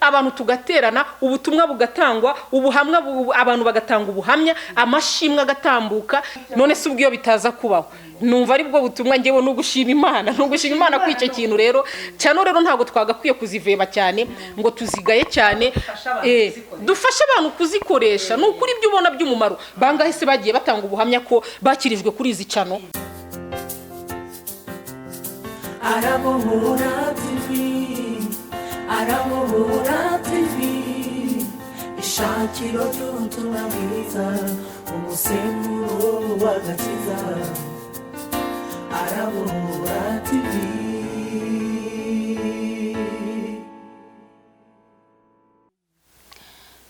Abantu tugaterana, ubutumwa bugatangwa, ubuhamya, abantu bagatanga ubuhamya, amashimwe agatambuka. None se ubwo iyo bitaza kubaho? Numva ari bwo butumwa ngewe, no gushima Imana, no gushima Imana kuri icyo kintu. Rero cyane rero ntabwo twagakwiye kuziveba cyane ngo tuzigaye cyane. Dufashe abantu kuzikoresha. Ni ukuri, ibyo ubona by'umumaro, bangahe se bagiye batanga ubuhamya ko bakirijwe kuri izi channel? Arabohora TV, Arabohora TV, ishakiro ry'ubutumwa bwiza, umusemburo w'agakiza. Arabohora TV.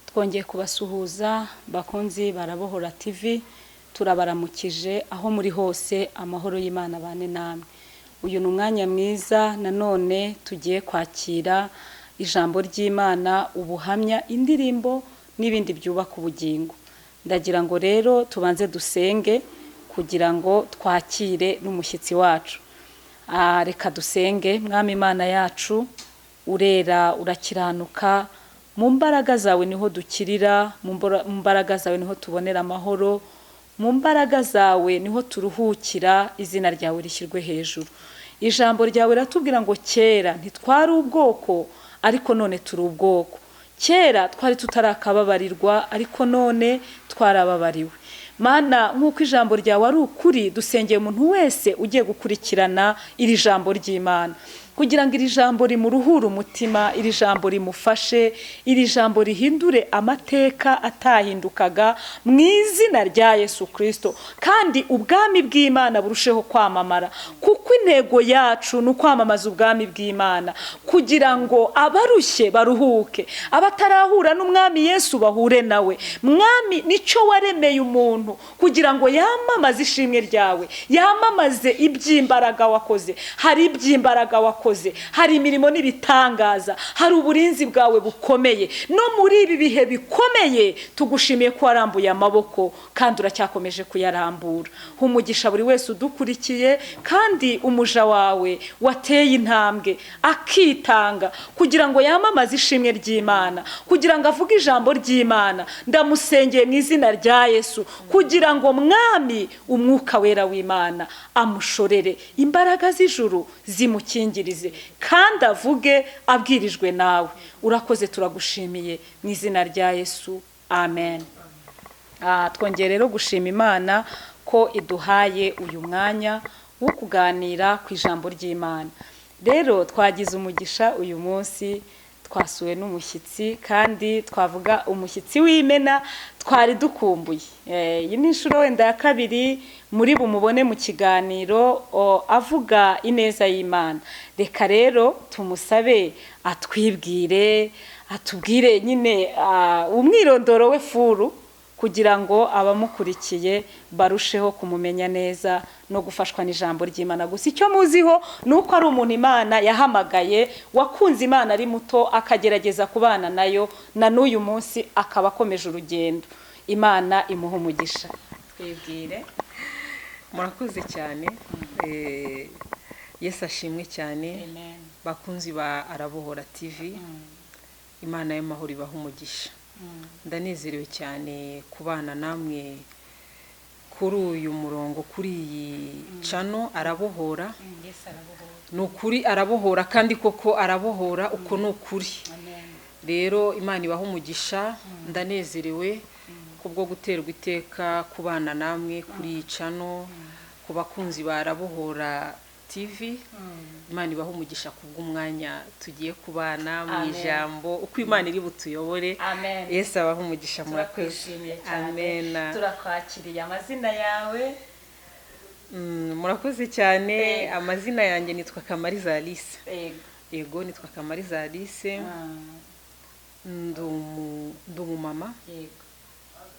Twongeye kubasuhuza, bakunzi b'Arabohora TV. Turabaramukije aho muri hose, amahoro y'Imana bane namwe. Uyu ni umwanya mwiza nanone tugiye kwakira ijambo ry'Imana, ubuhamya, indirimbo n'ibindi byubaka ubugingo. Ndagira ngo rero tubanze dusenge kugira ngo twakire n'umushyitsi wacu. Reka dusenge. Mwami Imana yacu, urera, urakiranuka. Mu mbaraga zawe niho dukirira, mu mbaraga zawe niho tubonera amahoro, mu mbaraga zawe niho turuhukira. Izina ryawe rishyirwe hejuru. Ijambo ryawe riratubwira ngo kera ntitwari ubwoko, ariko none turi ubwoko. Kera twari tutarakababarirwa, ariko none twarababariwe. Mana, nk'uko ijambo ryawe ari ukuri, dusengeye umuntu wese ugiye gukurikirana iri jambo ry'Imana kugira ngo iri jambo rimuruhure umutima, iri jambo rimufashe, iri jambo rihindure amateka atahindukaga mu izina rya Yesu Kirisito, kandi ubwami bw'Imana burusheho kwamamara, kuko intego yacu ni ukwamamaza ubwami bw'Imana kugira ngo abarushye baruhuke, abatarahura n'Umwami Yesu bahure nawe. Mwami, nicyo waremeye umuntu, kugira ngo yamamaze ishimwe ryawe, yamamaze iby'imbaraga wakoze. Hari iby'imbaraga wakoze, hari imirimo n'ibitangaza, hari uburinzi bwawe bukomeye. No muri ibi bihe bikomeye, tugushimiye ko warambuye amaboko kandi uracyakomeje kuyarambura. Umugisha buri wese udukurikiye, kandi umuja wawe wateye intambwe akitanga kugira ngo yamamaze ishimwe ry'Imana, kugira ngo avuge ijambo ry'Imana, ndamusengeye mu izina rya Yesu kugira ngo, Mwami, Umwuka Wera w'Imana amushorere, imbaraga z'ijuru zimukingirize, kandi avuge abwirijwe nawe. Urakoze, turagushimiye mu izina rya Yesu, amen. Twongeye rero gushima Imana ko iduhaye uyu mwanya wo kuganira ku ijambo ry'Imana. Rero twagize umugisha, uyu munsi twasuwe n'umushyitsi, kandi twavuga umushyitsi w'imena twari dukumbuye. Iyi ni inshuro wenda ya kabiri muri bumubone mu kiganiro avuga ineza y'Imana. Reka rero tumusabe atwibwire, atubwire nyine umwirondoro we full, kugira ngo abamukurikiye barusheho kumumenya neza no gufashwa n'ijambo ry'Imana. Gusa icyo muziho ni uko ari umuntu Imana yahamagaye, wakunze Imana ari muto, akagerageza kubana nayo, na n'uyu munsi akaba akomeje urugendo. Imana imuha umugisha. Twibwire. Murakoze cyane. Yesu ashimwe cyane. Bakunzi ba Arabohora TV, Imana y'amahoro ibaha umugisha. Ndanezerewe cyane kubana namwe kuri uyu murongo, kuri iyi channel Arabohora. Ni ukuri arabohora, kandi koko arabohora, uko ni ukuri. Rero Imana ibaha umugisha. Ndanezerewe kubwo guterwa iteka kubana namwe kuri iyi channel. Ku bakunzi ba Arabohora TV, Imana ibaha umugisha kubw'umwanya tugiye kubana mu Amen. ijambo, uko Imana iri butuyobore. Amen. Yesu abaha umugisha, murakoze. Turakwishimiye cyane. Amen. Turakwakiriye. Amazina yawe? Murakoze cyane. Amazina yanjye nitwa Kamariza Alice. Yego, nitwa Kamariza Alice. Ndi umumama.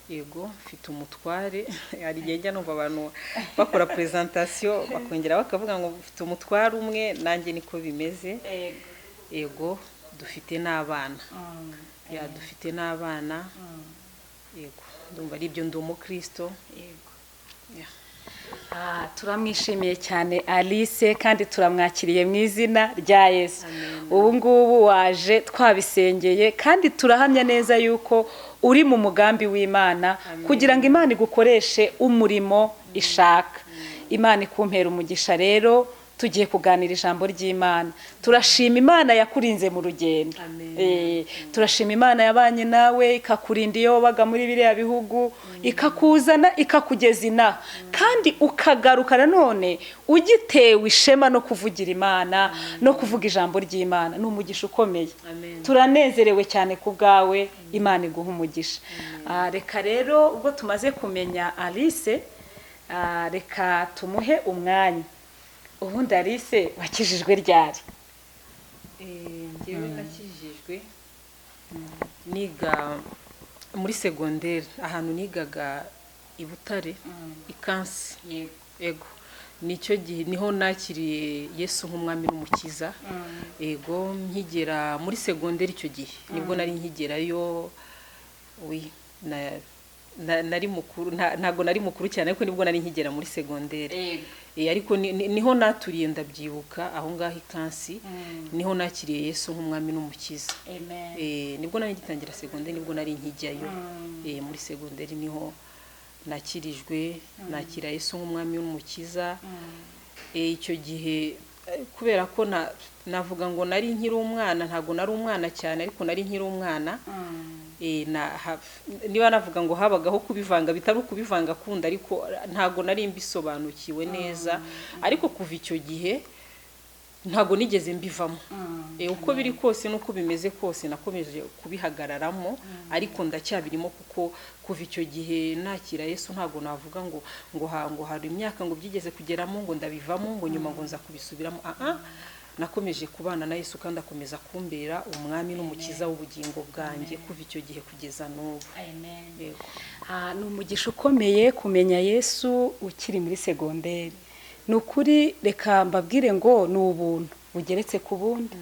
Yego, mfite umutware. Hari igihe njya numva abantu bakora presentation bakongera bakavuga ngo mfite umutware umwe, nanjye niko bimeze. Yego, dufite n'abana. Ya, dufite n'abana. Yego, ndumva ari ibyo. Ndi umukristo. Ya. Turamwishimiye cyane Alice, kandi turamwakiriye mu izina rya Yesu. Ubu ngubu waje twabisengeye, kandi turahamya neza yuko uri mu mugambi w'Imana kugira ngo Imana igukoreshe umurimo ishaka. Imana ikumpera umugisha. Rero tugiye kuganira ijambo ry'Imana. Turashima Imana yakurinze mu rugendo. Turashima Imana yabanye nawe, ikakurinda iyo wabaga muri biriya bihugu, ikakuzana ikakugeza inaha, kandi ukagaruka nanone ugitewe ishema no kuvugira Imana no kuvuga ijambo ry'Imana. Ni umugisha ukomeye. Turanezerewe cyane ku bwawe. Imana iguha umugisha. Reka rero ubwo tumaze kumenya Alice, reka tumuhe umwanya. Ubundi Alice, wakijijwe ryari? Njyewe nakijijwe niga muri segonderi, ahantu nigaga i Butare, i Kansi. Ego, nicyo gihe niho nakiriye Yesu nk'umwami n'umukiza. Ego, nkigera muri segonderi icyo gihe nibwo nari nkigerayo. Oui, nari mukuru, ntabwo nari mukuru cyane, ariko nibwo nari nkigera muri segonderi. Ariko niho naturiye, ndabyibuka, aho ngaho i Kansi niho nakiriye Yesu nk'umwami n'umukiza. Nibwo nari ngitangira segonderi, nibwo nari nkijyayo. Muri segonderi niho nakirijwe, nakira Yesu nk'umwami n'umukiza. Icyo gihe kubera ko navuga ngo nari nkiri umwana, ntabwo nari umwana cyane, ariko nari nkiri umwana. Niba navuga ngo habagaho kubivanga, bitari ukubivanga kunda, ariko ntabwo nari mbisobanukiwe neza. Ariko kuva icyo gihe ntabwo nigeze mbivamo. Uko biri kose n'uko bimeze kose nakomeje kubihagararamo, ariko ndacyabirimo, kuko kuva icyo gihe nakira Yesu ntabwo navuga ngo hari imyaka ngo byigeze kugeramo ngo ndabivamo, ngo nyuma ngo nza kubisubiramo. Nakomeje kubana na Yesu kandi akomeza kumbera umwami n'umukiza w'ubugingo bwanjye kuva icyo gihe kugeza n'ubu. Yego. Ni umugisha ukomeye kumenya Yesu ukiri muri segonderi. Ni ukuri, reka mbabwire ngo ni ubuntu bugeretse ku bundi,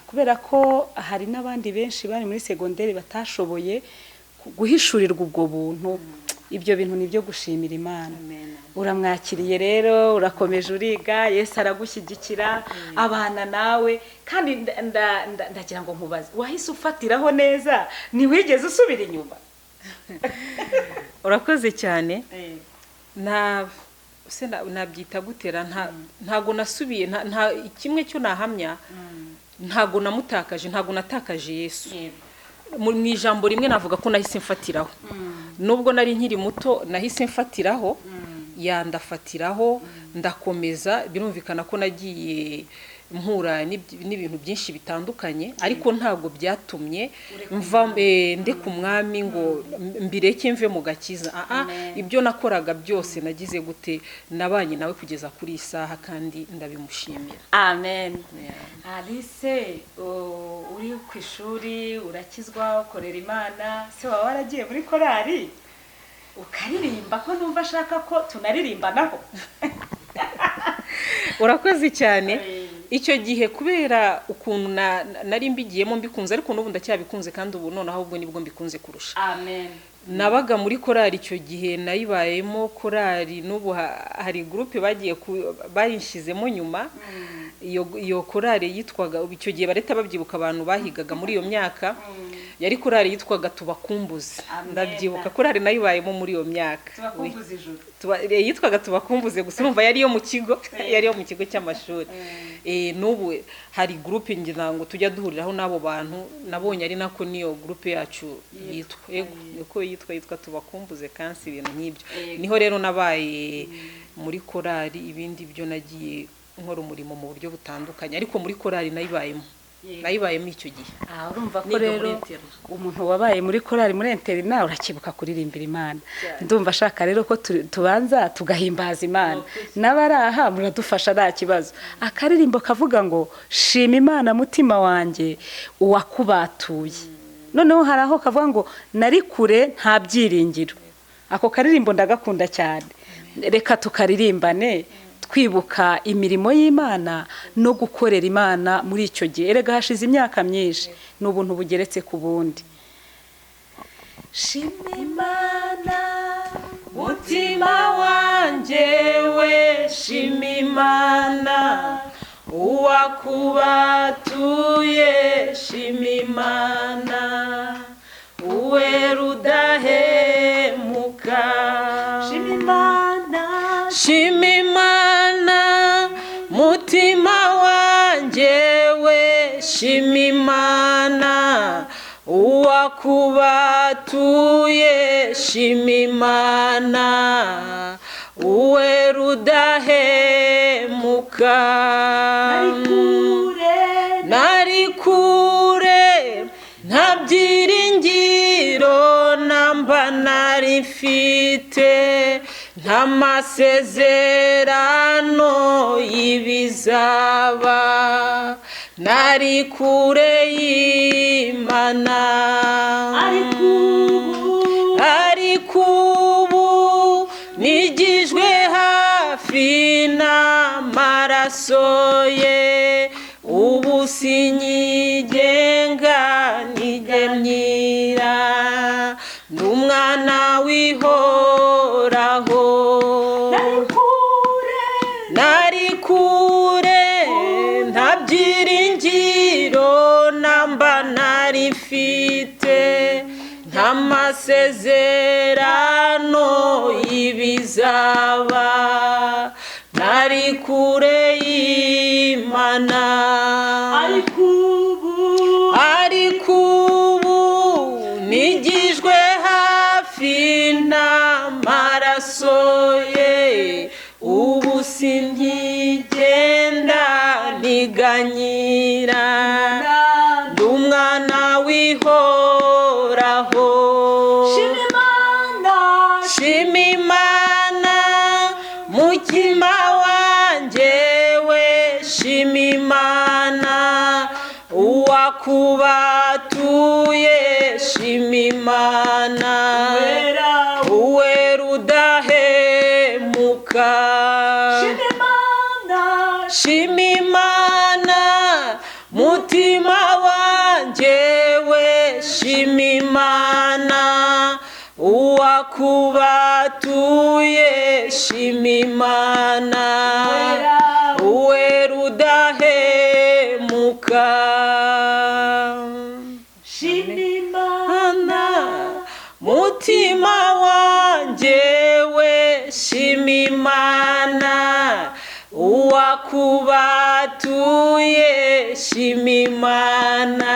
kubera ko hari n'abandi benshi bari muri segonderi batashoboye guhishurirwa ubwo buntu. Ibyo bintu ni ibyo gushimira Imana. Uramwakiriye rero, urakomeje uriga, Yesu aragushyigikira, abana nawe. Kandi ndagira ngo nkubaze, wahise ufatiraho neza, ntiwigeze usubira inyuma? Urakoze cyane. Nabyita gutera, ntago nasubiye. Kimwe cyo nahamya, ntago namutakaje, ntago natakaje Yesu. Mu ijambo rimwe navuga ko nahise mfatiraho. Nubwo nari nkiri muto nahise mfatiraho, yandafatiraho ndakomeza. Birumvikana ko nagiye mpura n'ibintu byinshi bitandukanye, ariko ntabwo byatumye mva ndeka umwami ngo mbireke mve mu gakiza. Ibyo nakoraga byose nagize gute, nabanye nawe kugeza kuri iyi saha, kandi ndabimushimira. Amen. Alice, uri ku ishuri, urakizwa, ukorera Imana, se waba waragiye muri korari ukaririmba? Ko numva ashaka ko tunaririmba naho. Urakoze cyane. Icyo gihe kubera ukuntu nari mbigiyemo mbikunze, ariko n'ubu ndacyabikunze, kandi ubu noneho ahubwo nibwo mbikunze kurusha. Amen. Nabaga muri korari icyo gihe, nayibayemo korari. N'ubu hari groupe bagiye bayishizemo nyuma. Iyo korari yitwaga, icyo gihe bareta babyibuka abantu bahigaga muri iyo myaka, yari korari yitwaga Tubakumbuze. Ndabyibuka, korari nayibayemo muri iyo myaka. Tubakumbuze ijuru. Yitwaga Tubakumbuze, gusa urumva yari yo mu kigo, yari yo mu kigo cy'amashuri. N'ubu hari groupe ngira ngo tujya duhuriraho n'abo bantu, nabonye ari nako niyo groupe yacu yitwa. Yego, niko yitwa Tubakumbuze Kansi, ibintu nk'ibyo. Niho rero nabaye muri korari. Ibindi byo nagiye nkora umurimo mu buryo butandukanye, ariko muri korari nayibayemo. Nayibayemo icyo gihe. Urumva ko rero umuntu wabaye muri korari muri interina urakibuka kuririmbira Imana. Ndumva ashaka rero ko tubanza tugahimbaza Imana. N'abaraha muradufasha nta kibazo. Akaririmbo kavuga ngo shima Imana mutima wanjye uwakubatuye. Noneho hari aho kavuga ngo nari kure nta byiringiro. Ako karirimbo ndagakunda cyane. Reka tukaririmbane twibuka imirimo y'Imana no gukorera Imana muri icyo gihe. Erega hashize imyaka myinshi, ni ubuntu bugeretse ku bundi. Shima Imana mutima wanjye. wanjye we, shima Imana, uwakubatuye, shima Imana, uwera udahemuka. Shima Imana. Shima Imana, mutima wanjye we, shima Imana, uwakubatuye, shima Imana, uwera udahemuka. Nari kure. Nari kure, nta byiringiro namba nari mfite, nta masezerano y'ibizaba, nari kure y'Imana. Ariko ubu. Ariko ubu nigijwe hafi n'amaraso ye, ubu sinyigenga nigemyira, ndi umwana w'Ihoraho. Nari kure. Nari kure, nta byiringiro namba nari mfite, nta masezerano y'ibizaba, nari kure y'Imana. Ariko ubu. Ariko ubu nigijwe hafi n'amaraso ye, ubu sinkigenda niganyira, ndi umwana w'Ihoraho. Shima Imana. Shima Imana, mutima wanjye we, shima Imana, uwakubatuye, shima Imana, Wera. Uwera udahemuka. Shima Imana. Shima Imana, mutima wanjye we, shima Imana, uwakubatuye, shima Imana, Wera. Uwera udahemuka. Shima Imana. Mutima wanjye we, shima Imana, uwakubatuye, shima Imana,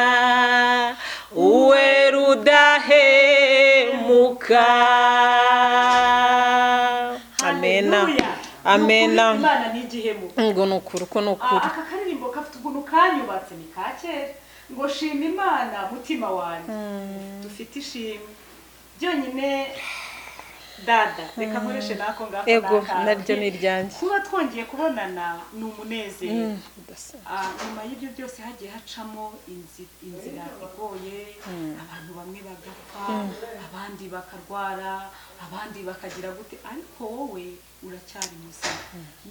uwera udahemuka. Amena. Haleluya. Amena. Ni ukuri Imana ni igihemu. Ngo ni ukuri, uko ni ukuri. Aka karirimbo gafite ukuntu kanyubatse, ni ka kera, ngo shima Imana mutima wanjye. Dufite ishimwe byonyine. Dada, reka nkoreshe n'ako ngako. Ego. N'akawe. Naryo ni iryanjye. Kuba twongeye kubonana ni umunezero. Udasanzwe. Nyuma y'ibyo byose hagiye hacamo inzira igoye, abantu bamwe bagapfa, abandi bakarwara, abandi bakagira gute, ariko wowe uracyari muzima,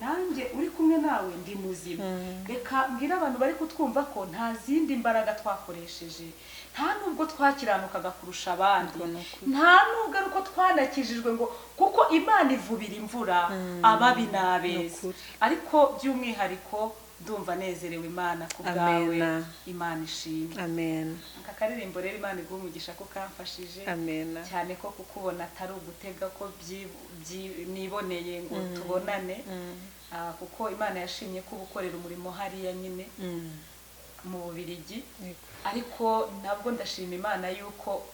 nanjye uri kumwe nawe ndi muzima. Reka mbwire abantu bari kutwumva ko nta zindi mbaraga twakoresheje, nta nubwo twakiranukaga kurusha abandi, nta nubwo ari uko twanakijijwe, ngo kuko Imana ivubira imvura ababi n'abeza. Ukuri. Ariko by'umwihariko ndumva nezerewe Imana ku bwawe. Amena. Imana ishimwe. Amen. Aka karirimbo rero, Imana iguhe umugisha ko kamfashije Amena. cyane, ko kukubona atari ugutega ko niboneye ngo tubonane. Kuko Imana yashimye ko uba ukorera umurimo hariya nyine mu Bubiligi. Yego. Ariko nabwo ndashima Imana yuko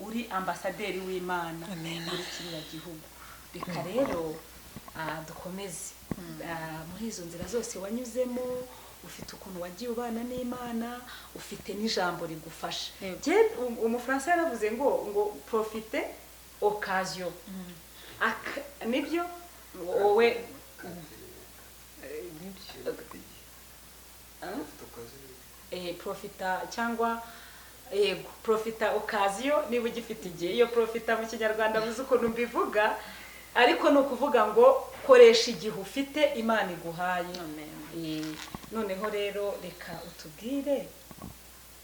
uri ambasaderi w'Imana Amen. muri kiriya gihugu. Reka rero dukomeze. Muri izo nzira zose wanyuzemo, ufite ukuntu wagiye ubana n'Imana, ufite n'ijambo rigufasha. Yego. Jye, umufaransa yaravuze ngo profite occasion. Nibyo wowe. Nibyo. Profita cyangwa, yego, profita occasion niba ugifite igihe. Iyo profita mu Kinyarwanda buze ukuntu mbivuga, ariko ni ukuvuga ngo koresha igihe ufite Imana iguhaye. Amen. Noneho rero reka utubwire,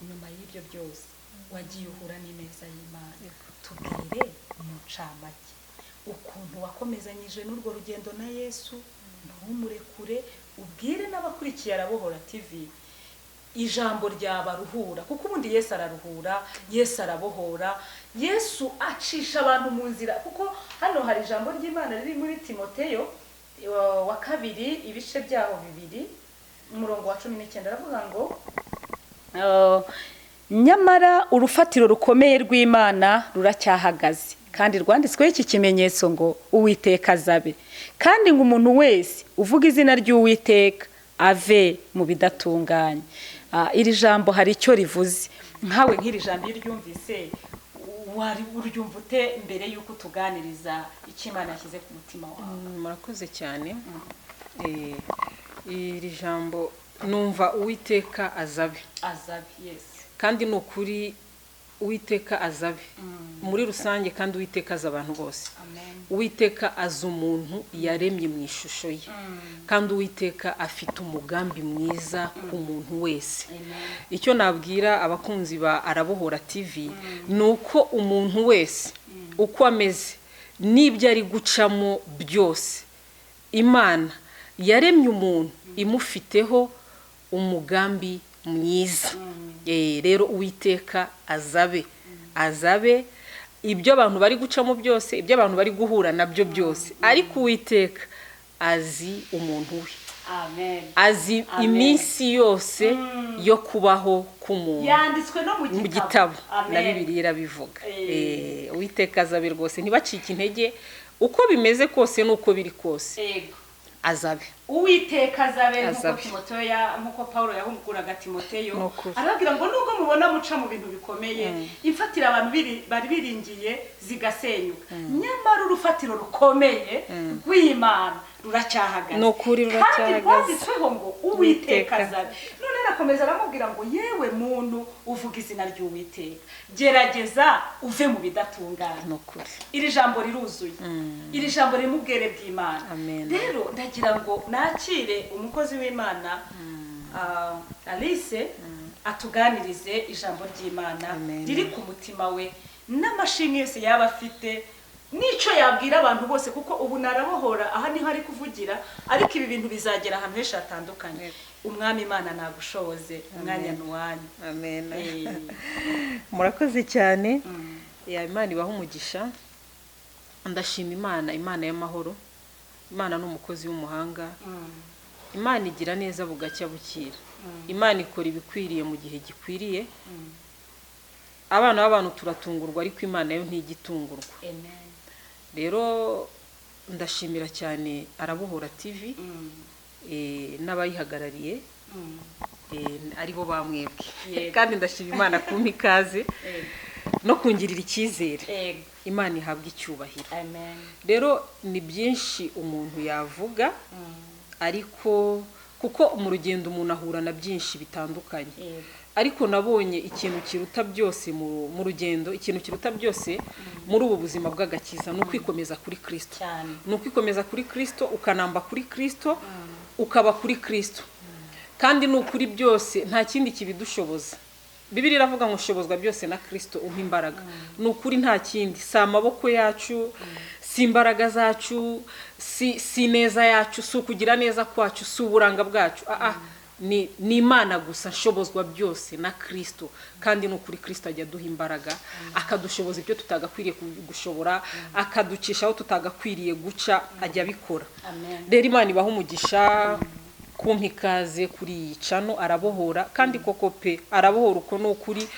nyuma y'ibyo byose wagiye uhura n'ineza y'Imana, tubwire mu ncamake. Ukuntu wakomezanyije n'urwo rugendo na Yesu, ntumurekure, ubwire n'abakurikiye Arabohora TV ijambo ryabaruhura, kuko ubundi Yesu araruhura, Yesu arabohora, Yesu acisha abantu mu nzira. Kuko hano hari ijambo ry'Imana riri muri Timoteyo wa kabiri, ibice byaho 2, umurongo wa 19, aravuga ngo nyamara urufatiro rukomeye rw'Imana ruracyahagaze, kandi rwanditsweho iki kimenyetso ngo Uwiteka azabe, kandi ngo umuntu wese uvuga izina ry'Uwiteka ave mu bidatunganye. Iri jambo hari icyo rivuze nkawe, nk'iri jambo iyo uryumvise wari uryumva ute, mbere y'uko utuganiriza icyo Imana yashyize ku mutima wawe? Murakoze cyane. Iri jambo numva Uwiteka azabe. Azabe, yes. Kandi ni ukuri, Uwiteka azabe muri rusange, kandi Uwiteka azi abantu bose. Amen. Uwiteka azi umuntu yaremye mu ishusho ye, kandi Uwiteka afite umugambi mwiza ku muntu wese. Icyo nabwira abakunzi ba Arabohora TV ni uko umuntu wese uko ameze n'ibyo ari gucamo byose, Imana yaremye umuntu imufiteho umugambi mwiza. Rero Uwiteka azabe, azabe ibyo abantu bari gucamo byose, ibyo abantu bari guhura nabyo byose, ariko Uwiteka azi umuntu we. Amen. Azi Amen. iminsi yose yo kubaho k'umuntu. Yanditswe no mu Mu gitabo Amen. na Bibiliya irabivuga. Eh. Uwiteka azabe rwose, ntibacike intege uko bimeze kose n'uko biri kose. Yego. Azabe. Uwiteka azabe, nk'uko Azabe. Timoteyo nk'uko Paulo yahuguraga Timoteyo, Ni ukuri. arababwira ngo nubwo mubona muca mu bintu bikomeye, imfatiro abantu bari biringiye zigasenyuka, nyamara urufatiro rukomeye rw'Imana ruracyahagaze. Ni ukuri, Kandi ruracyahagaze. rwanditsweho ngo Uwiteka Uwiteka. azabe. None arakomeza aramubwira ngo yewe muntu uvuga izina ry'Uwiteka, gerageza uve mu bidatunganye. Ni ukuri. Iri jambo riruzuye, iri jambo ririmo ubwere bw'Imana. Amen. Rero ndagira ngo nakire umukozi w'Imana Alice, atuganirize ijambo ry'Imana Amen. riri ku mutima we n'amashimwe yose yaba afite n'icyo yabwira abantu bose, kuko ubu narabohora aha niho ari kuvugira, ariko ibi bintu bizagera ahantu henshi hatandukanye. Umwami Imana nagushoboze, umwanya ni uwanyu. Amen. Eh. Murakoze cyane. Ya, Imana ibaha umugisha. Ndashima Imana, Imana y'amahoro. Imana ni umukozi w'umuhanga. Imana igira neza bugacya bukira. Imana ikora ibikwiriye mu gihe gikwiriye. Abana b'abantu turatungurwa, ariko Imana yo ntigitungurwa. Amen. Rero ndashimira cyane Arabohora TV n'abayihagarariye, aribo bamwebwe. Yego. Kandi ndashima Imana kumpa ikaze no kungirira icyizere. Yego. Imana ihabwa icyubahiro. Amen. Rero ni byinshi umuntu yavuga, ariko kuko mu rugendo umuntu ahura na byinshi bitandukanye, Yego. ariko nabonye ikintu kiruta byose mu rugendo, ikintu kiruta byose muri ubu buzima bw'agakiza ni ukwikomeza kuri Kristo. Cyane. Ni ukwikomeza kuri Kristo, ukanamba kuri Kristo, ukaba kuri Kristo. Kandi ni ukuri byose, nta kindi kibidushoboza. Bibiliya iravuga ngo nshobozwa byose na Kristo umpa imbaraga. Ni ukuri, nta kindi, si amaboko yacu, si imbaraga zacu, si neza yacu, si ukugira neza kwacu, si uburanga bwacu. Ni Imana gusa. Nshobozwa byose na Kristo. Kandi ni ukuri, Kristo ajya aduha imbaraga, akadushoboza ibyo tutagakwiriye gushobora, akaducisha aho tutagakwiriye guca, ajya abikora. Amen. Rero Imana ibaha umugisha kumpa ikaze kuri iyi channel Arabohora. Kandi koko pe, arabohora, uko ni ukuri.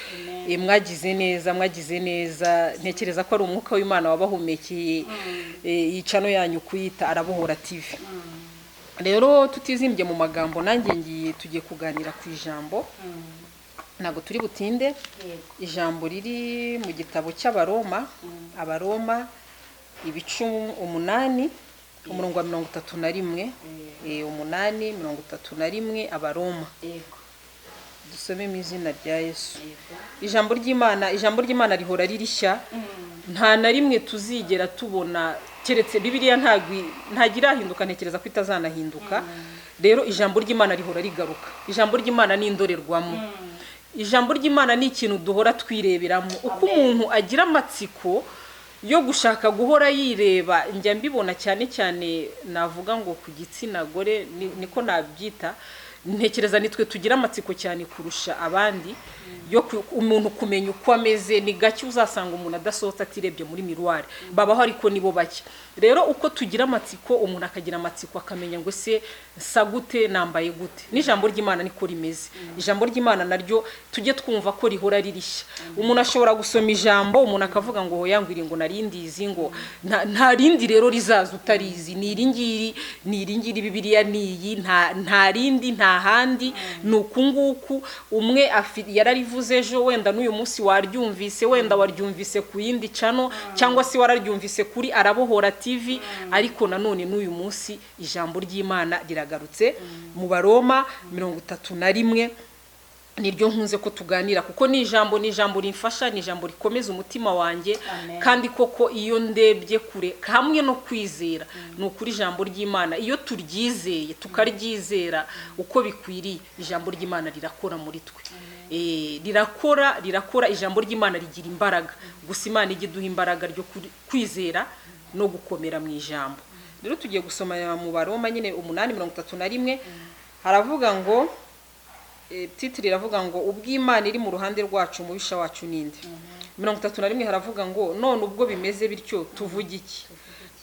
Mwagize neza, mwagize neza. Ntekereza ko ari umwuka w'Imana wabahumekeye iyi channel yanyu kuyita Arabohora TV. Rero tutizimbye mu magambo, nanjye ngiye tugiye kuganira ku ijambo, ntabwo turi butinde. Yego. Ijambo riri mu gitabo cy'Abaroma, Abaroma ibice 8, umurongo wa 31. 8:31, Abaroma. Yego. Dusome mu izina rya Yesu. Yego. Ijambo ry'Imana rihora ririshya, nta na rimwe tuzigera tubona keretse Bibiliya ntabwo irahinduka, ntekereza ko itazanahinduka. Rero ijambo ry'Imana rihora rigaruka. Ijambo ry'Imana ni indorerwamo, ijambo ry'Imana ni ikintu duhora twireberamo, uko umuntu agira amatsiko yo gushaka guhora yireba. Njya mbibona cyane cyane, navuga ngo ku gitsina gore niko nabyita. Ntekereza nitwe tugira amatsiko cyane kurusha abandi yo umuntu kumenya uko ameze. Ni gake uzasanga umuntu adasohotse atirebye muri miroir, babaho ariko nibo bake. Rero uko tugira amatsiko, umuntu akagira amatsiko akamenya ngo ese nsa gute, nambaye gute. N'ijambo ry'Imana niko rimeze. Ijambo ry'Imana naryo tujye twumva ko rihora ririshya. Umuntu ashobora gusoma ijambo, umuntu akavuga ngo hoya, ngo iri ngo narindizi, ngo nta rindi rero rizaza utarizi, ni iri ngiri, ni iri ngiri, Bibiliya ni iyi, nta rindi, nta handi, ni uku nguku. Umwe yararivuze ejo, wenda n'uyu munsi waryumvise, wenda waryumvise ku yindi channel, cyangwa se wararyumvise kuri Arabohora TV, ariko nanone n'uyu munsi ijambo ry'Imana riragarutse mu Baroma 31. Niryo nkunze ko tuganira, kuko ni ijambo, ni ijambo rimfasha, ni ijambo rikomeza umutima wanjye. Amen. Kandi koko iyo ndebye kure hamwe no kwizera, ni ukuri ijambo ry'Imana iyo turyizeye, tukaryizera uko bikwiriye, ijambo ry'Imana rirakora muri twe. Rirakora, rirakora. Ijambo ry'Imana rigira imbaraga. Gusa Imana ijya iduha imbaraga ryo kwizera no gukomera mu ijambo. Rero tugiye gusoma mu Baroma nyine 8:31. Haravuga ngo titre iravuga ngo ubw'Imana iri mu ruhande rwacu, umubisha wacu ninde? 31 haravuga ngo none ubwo bimeze bityo tuvuge iki?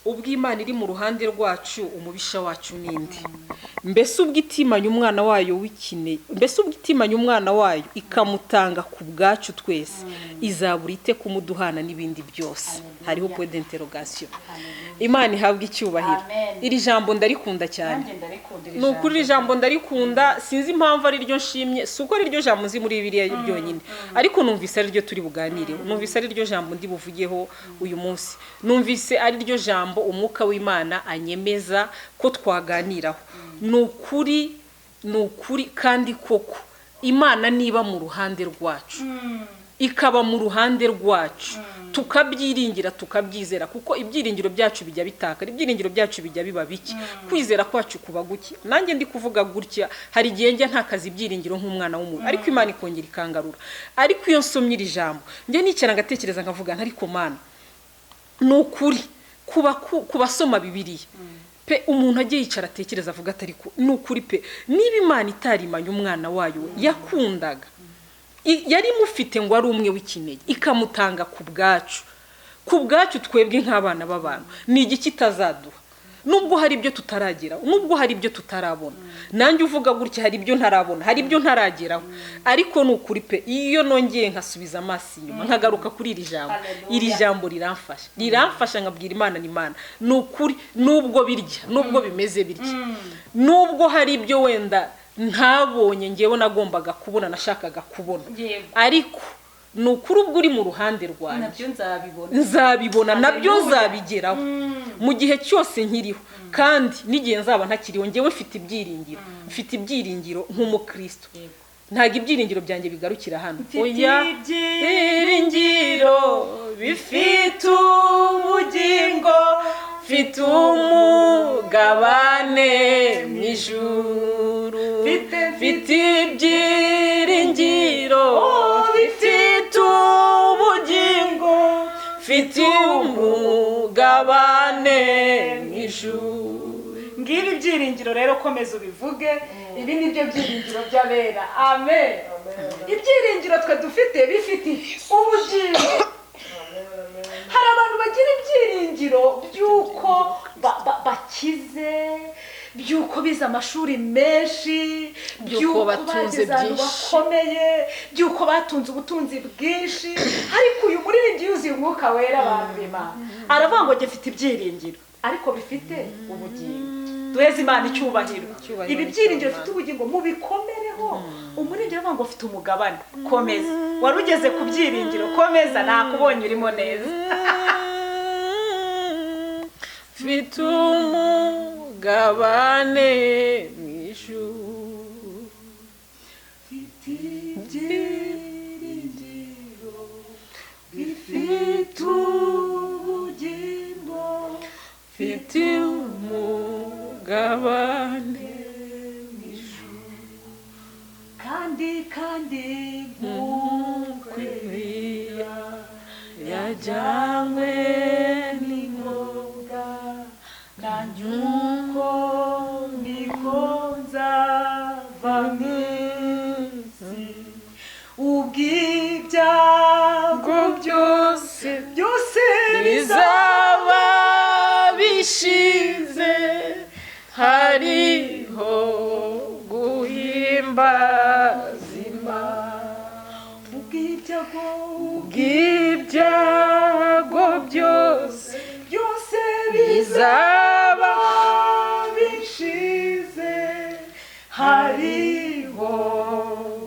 Ubw'Imana iri mu ruhande rwacu, umubisha wacu ninde? Mbese ubwo itimanya umwana wayo w'ikine, mbese ubwo itimanya umwana wayo ikamutanga ku bwacu twese, izabura ite kumuduhana n'ibindi byose? Hariho point d'interrogation. Imana ihabwe icyubahiro. Amen. Iri jambo ndarikunda cyane. Nanjye ndarikunda iri Ni ukuri iri jambo ndarikunda. Sinzi impamvu ari ryo nshimye, si uko ari ryo jambo nzi muri Bibiliya ryonyine, ariko numvise ari ryo turi buganireho, numvise ari ryo jambo ndi buvugeho uyu munsi, numvise ari ryo jambo umwuka w'Imana anyemeza ko twaganiraho. Ni ukuri, ni ukuri. Kandi koko Imana niba mu ruhande rwacu, ikaba mu ruhande rwacu, tukabyiringira, tukabyizera, kuko ibyiringiro byacu bijya bitakara, ibyiringiro byacu bijya biba bike, kwizera kwacu kuba guke. Nanjye ndi kuvuga gutya, hari igihe njya ntakaza ibyiringiro nk'umwana w'umuntu, ariko Imana ikongera ikangarura. Ariko iyo nsomye iri jambo, njya nicara ngatekereza, nkavuga nti ariko Mana, ni ukuri kuba ku basoma Bibiliya pe, umuntu ajye yicara atekereza avuga ati ariko ni ukuri pe, niba Imana itarimanye umwana wayo yakundaga, yari imufite ngo ari umwe w'ikinege, ikamutanga ku bwacu, ku bwacu twebwe nk'abana b'abantu, ni igiki itazaduha? Nubwo hari ibyo tutarageraho, nubwo hari ibyo tutarabona, nanjye uvuga gutya hari ibyo ntarabona, hari ibyo ntarageraho, ariko ni ukuri pe, iyo nongeye nkasubiza amaso inyuma nkagaruka kuri iri jambo, Hallelujah. iri jambo riramfasha, riramfasha, nkabwira Imana ni Imana, ni ukuri, nubwo birya, nubwo bimeze bitya, nubwo hari ibyo wenda ntabonye ngewe nagombaga kubona, nashakaga kubona, Yego. ariko ni ukuri ubwo uri mu ruhande rwanjye, Nabyo nzabibona. nzabibona nabyo, Hallelujah. nzabigeraho mu gihe cyose nkiriho, kandi n'igihe nzaba ntakiriho, ngewe mfite ibyiringiro, mfite ibyiringiro nk'umukristo. Yego. Ntabwo ibyiringiro byanjye bigarukira hano. Mfite Oya, ibyiringiro bifite ubugingo, mfite umugabane mu ijuru. Mfite ibyiringiro bifite ubugingo, mfite umugabane mu ijuru. Ngibi ibyiringiro rero, komeza ubivuge. Ibi ni byo byiringiro by'abera, amen. Ibyiringiro twe dufite bifite ubugingo. Hari abantu bagira ibyiringiro by'uko bakize, by'uko bize amashuri menshi, by'uko batunze bageze ahantu byinshi. bakomeye, by'uko batunze ubutunzi bwinshi. Ariko uyu muririmbyi yuzuye umwuka wera, abantu b'Imana, aravuga ngo gifite ibyiringiro ariko bifite ubugingo. Duheze Imana icyubahiro. Icyubahiro Ibi ni byiringiro icy'Imana. bifite ubugingo mubikomereho. Umuririmbyi aravuga ngo ufite umugabane. Komeza, wari ugeze ku byiringiro, komeza, nakubonye urimo neza. Mfite umugabane mu ijuru. Ibyiringiro bifite ubugingo, mfite umugabane. Kandi nk'uko Eliya yajyanywe Byose byose bizaba bishize, hariho guhimbaza Imana. Ubw'ibyago, Bw'ibyago byose byose bizaba bishize, hariho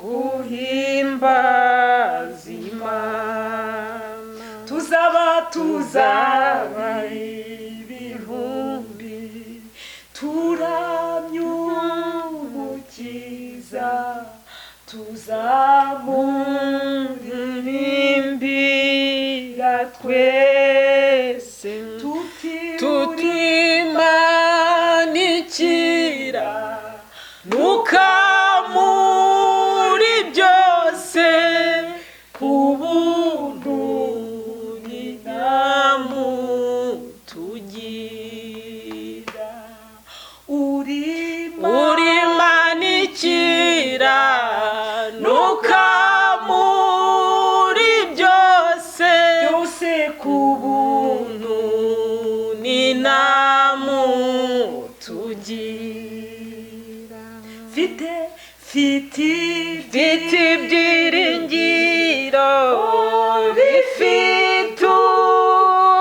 guhimbaza Imana. Tuzaba, Tuzaba tuzaba ibihumbi turamya Umukiza, Muririmbira twese tuti tutimanikira nuka muri byose ubuntu tugira. Urima Urimanikira nuka muri byose byose ku ubuntu n'inamu tugira. Mfite, mfite Mfite ibyiringiro bifite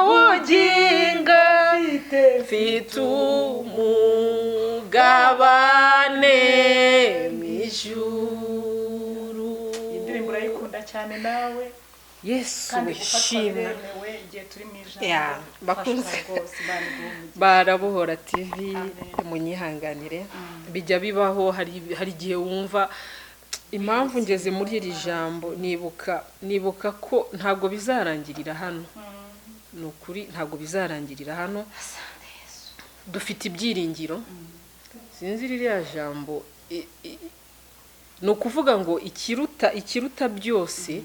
ubugingo, mfite mfite umugabane mu ijuru. Indirimbo urayikunda cyane nawe. Yesu Kandi gufatwa wishimwe. biremewe igihe turi mu ijambo. Ya, bakunze. Fasha rwose, Imana iguhe umugisha. Barabohora TV, Amen. munyihanganire, bijya bibaho. Hari igihe wumva impamvu ngeze muri iri jambo, nibuka ko ntabwo bizarangirira hano. Ni ukuri, ntabwo bizarangirira hano. Dufite ibyiringiro. Sinzi ririya jambo, ni ukuvuga ngo ikiruta byose,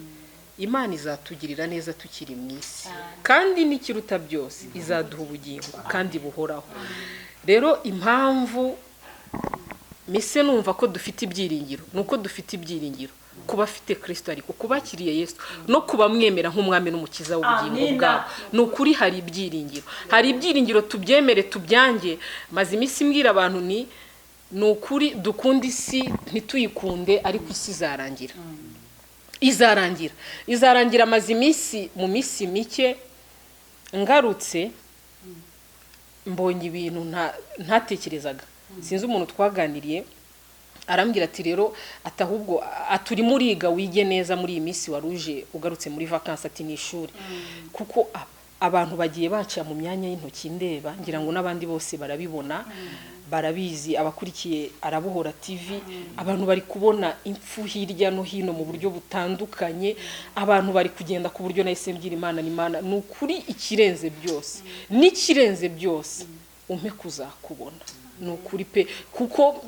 Imana izatugirira neza tukiri mu isi, kandi n'ikiruta byose izaduha ubugingo kandi buhoraho. Rero impamvu mise numva ko dufite ibyiringiro ni uko dufite ibyiringiro ku bafite Kirisito, ariko ku bakiriye Yesu no kubamwemera nk'umwami n'umukiza w'ubugingo Amina. bwabo. Ni ukuri hari ibyiringiro, hari ibyiringiro, tubyemere tubyange. Maze iminsi mbwira abantu ni ukuri dukunda isi ntituyikunde, ariko isi izarangira, izarangira, izarangira. Maze iminsi, mu minsi mike ngarutse mbonye ibintu ntatekerezaga. Sinzi umuntu twaganiriye, arambwira ati rero ati ahubwo aturimo uriga wige neza muri iyi minsi wari uje ugarutse muri vakansi, ati ni ishuri, kuko abantu bagiye baca mu myanya y'intoki ndeba, ngira ngo n'abandi bose barabibona, barabizi, abakurikiye Arabohora TV. Abantu bari kubona impfu hirya no hino mu buryo butandukanye, abantu bari kugenda ku buryo nahise mbwira Imana, ni Imana, ni ukuri ikirenze byose n'ikirenze byose umpe kuzakubona, ni ukuri pe, kuko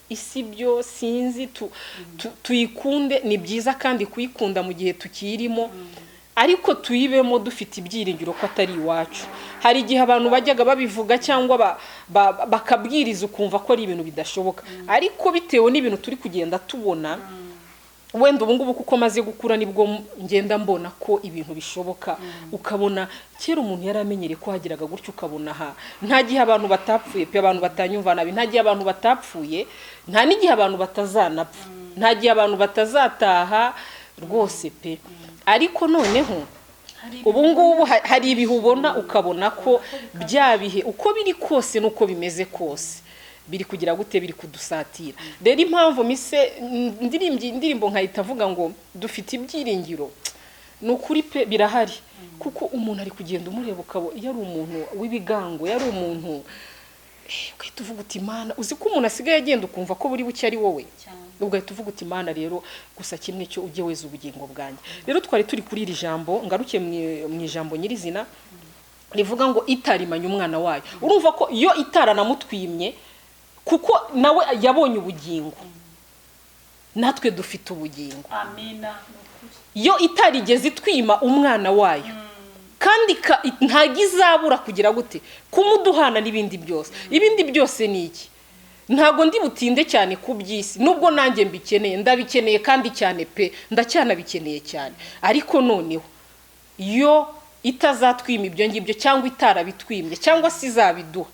isi byo sinzi tuyikunde, ni byiza kandi kuyikunda mu gihe tukiyirimo, ariko tuyibemo dufite ibyiringiro ko atari iwacu. Hari igihe abantu bajyaga babivuga cyangwa bakabwiriza ukumva ko ari ibintu bidashoboka, ariko bitewe n'ibintu turi kugenda tubona, wenda ubu ngubu kuko maze gukura nibwo ngenda mbona ko ibintu bishoboka. Ukabona kera umuntu yari amenyereye ko hagiraga gutyo, ukabona aha nta gihe abantu batapfuye pe. Abantu batanyumva nabi, nta gihe abantu batapfuye, nta n'igihe abantu batazanapfa, nta gihe abantu batazataha rwose pe. Ariko noneho ubu ngubu hari ibihe ubona ukabona ko bya bihe uko biri kose n'uko bimeze kose biri kugira gute, biri kudusatira. Rero impamvu mise ndirimbye indirimbo nkahita avuga ngo dufite ibyiringiro, ni ukuri pe, birahari, kuko umuntu ari kugenda umureba ukaba yari umuntu w'ibigango, yari umuntu ugahita uvuga uti Imana, uzi ko umuntu asigaye agenda ukumva ko buri buke ari wowe, ugahita uvuga uti Imana rero gusa kimwe cyo ujye weza ubugingo bwanjye. Rero twari turi kuri iri jambo, ngaruke mu ijambo nyirizina rivuga ngo itarimanye umwana wayo. Urumva ko iyo itaranamutwimye, kuko nawe yabonye ubugingo, natwe dufite ubugingo. Amina. Iyo itarigeze itwima umwana wayo, kandi ntabwo izabura kugira gute kumuduhana n'ibindi byose. Ibindi byose ni iki? Ntabwo ndi butinde cyane ku by'isi, nubwo nanjye mbikeneye, ndabikeneye kandi cyane pe, ndacyanabikeneye cyane, ariko noneho Yo itazatwima ibyo ngibyo, cyangwa itarabitwimye, cyangwa se izabiduha,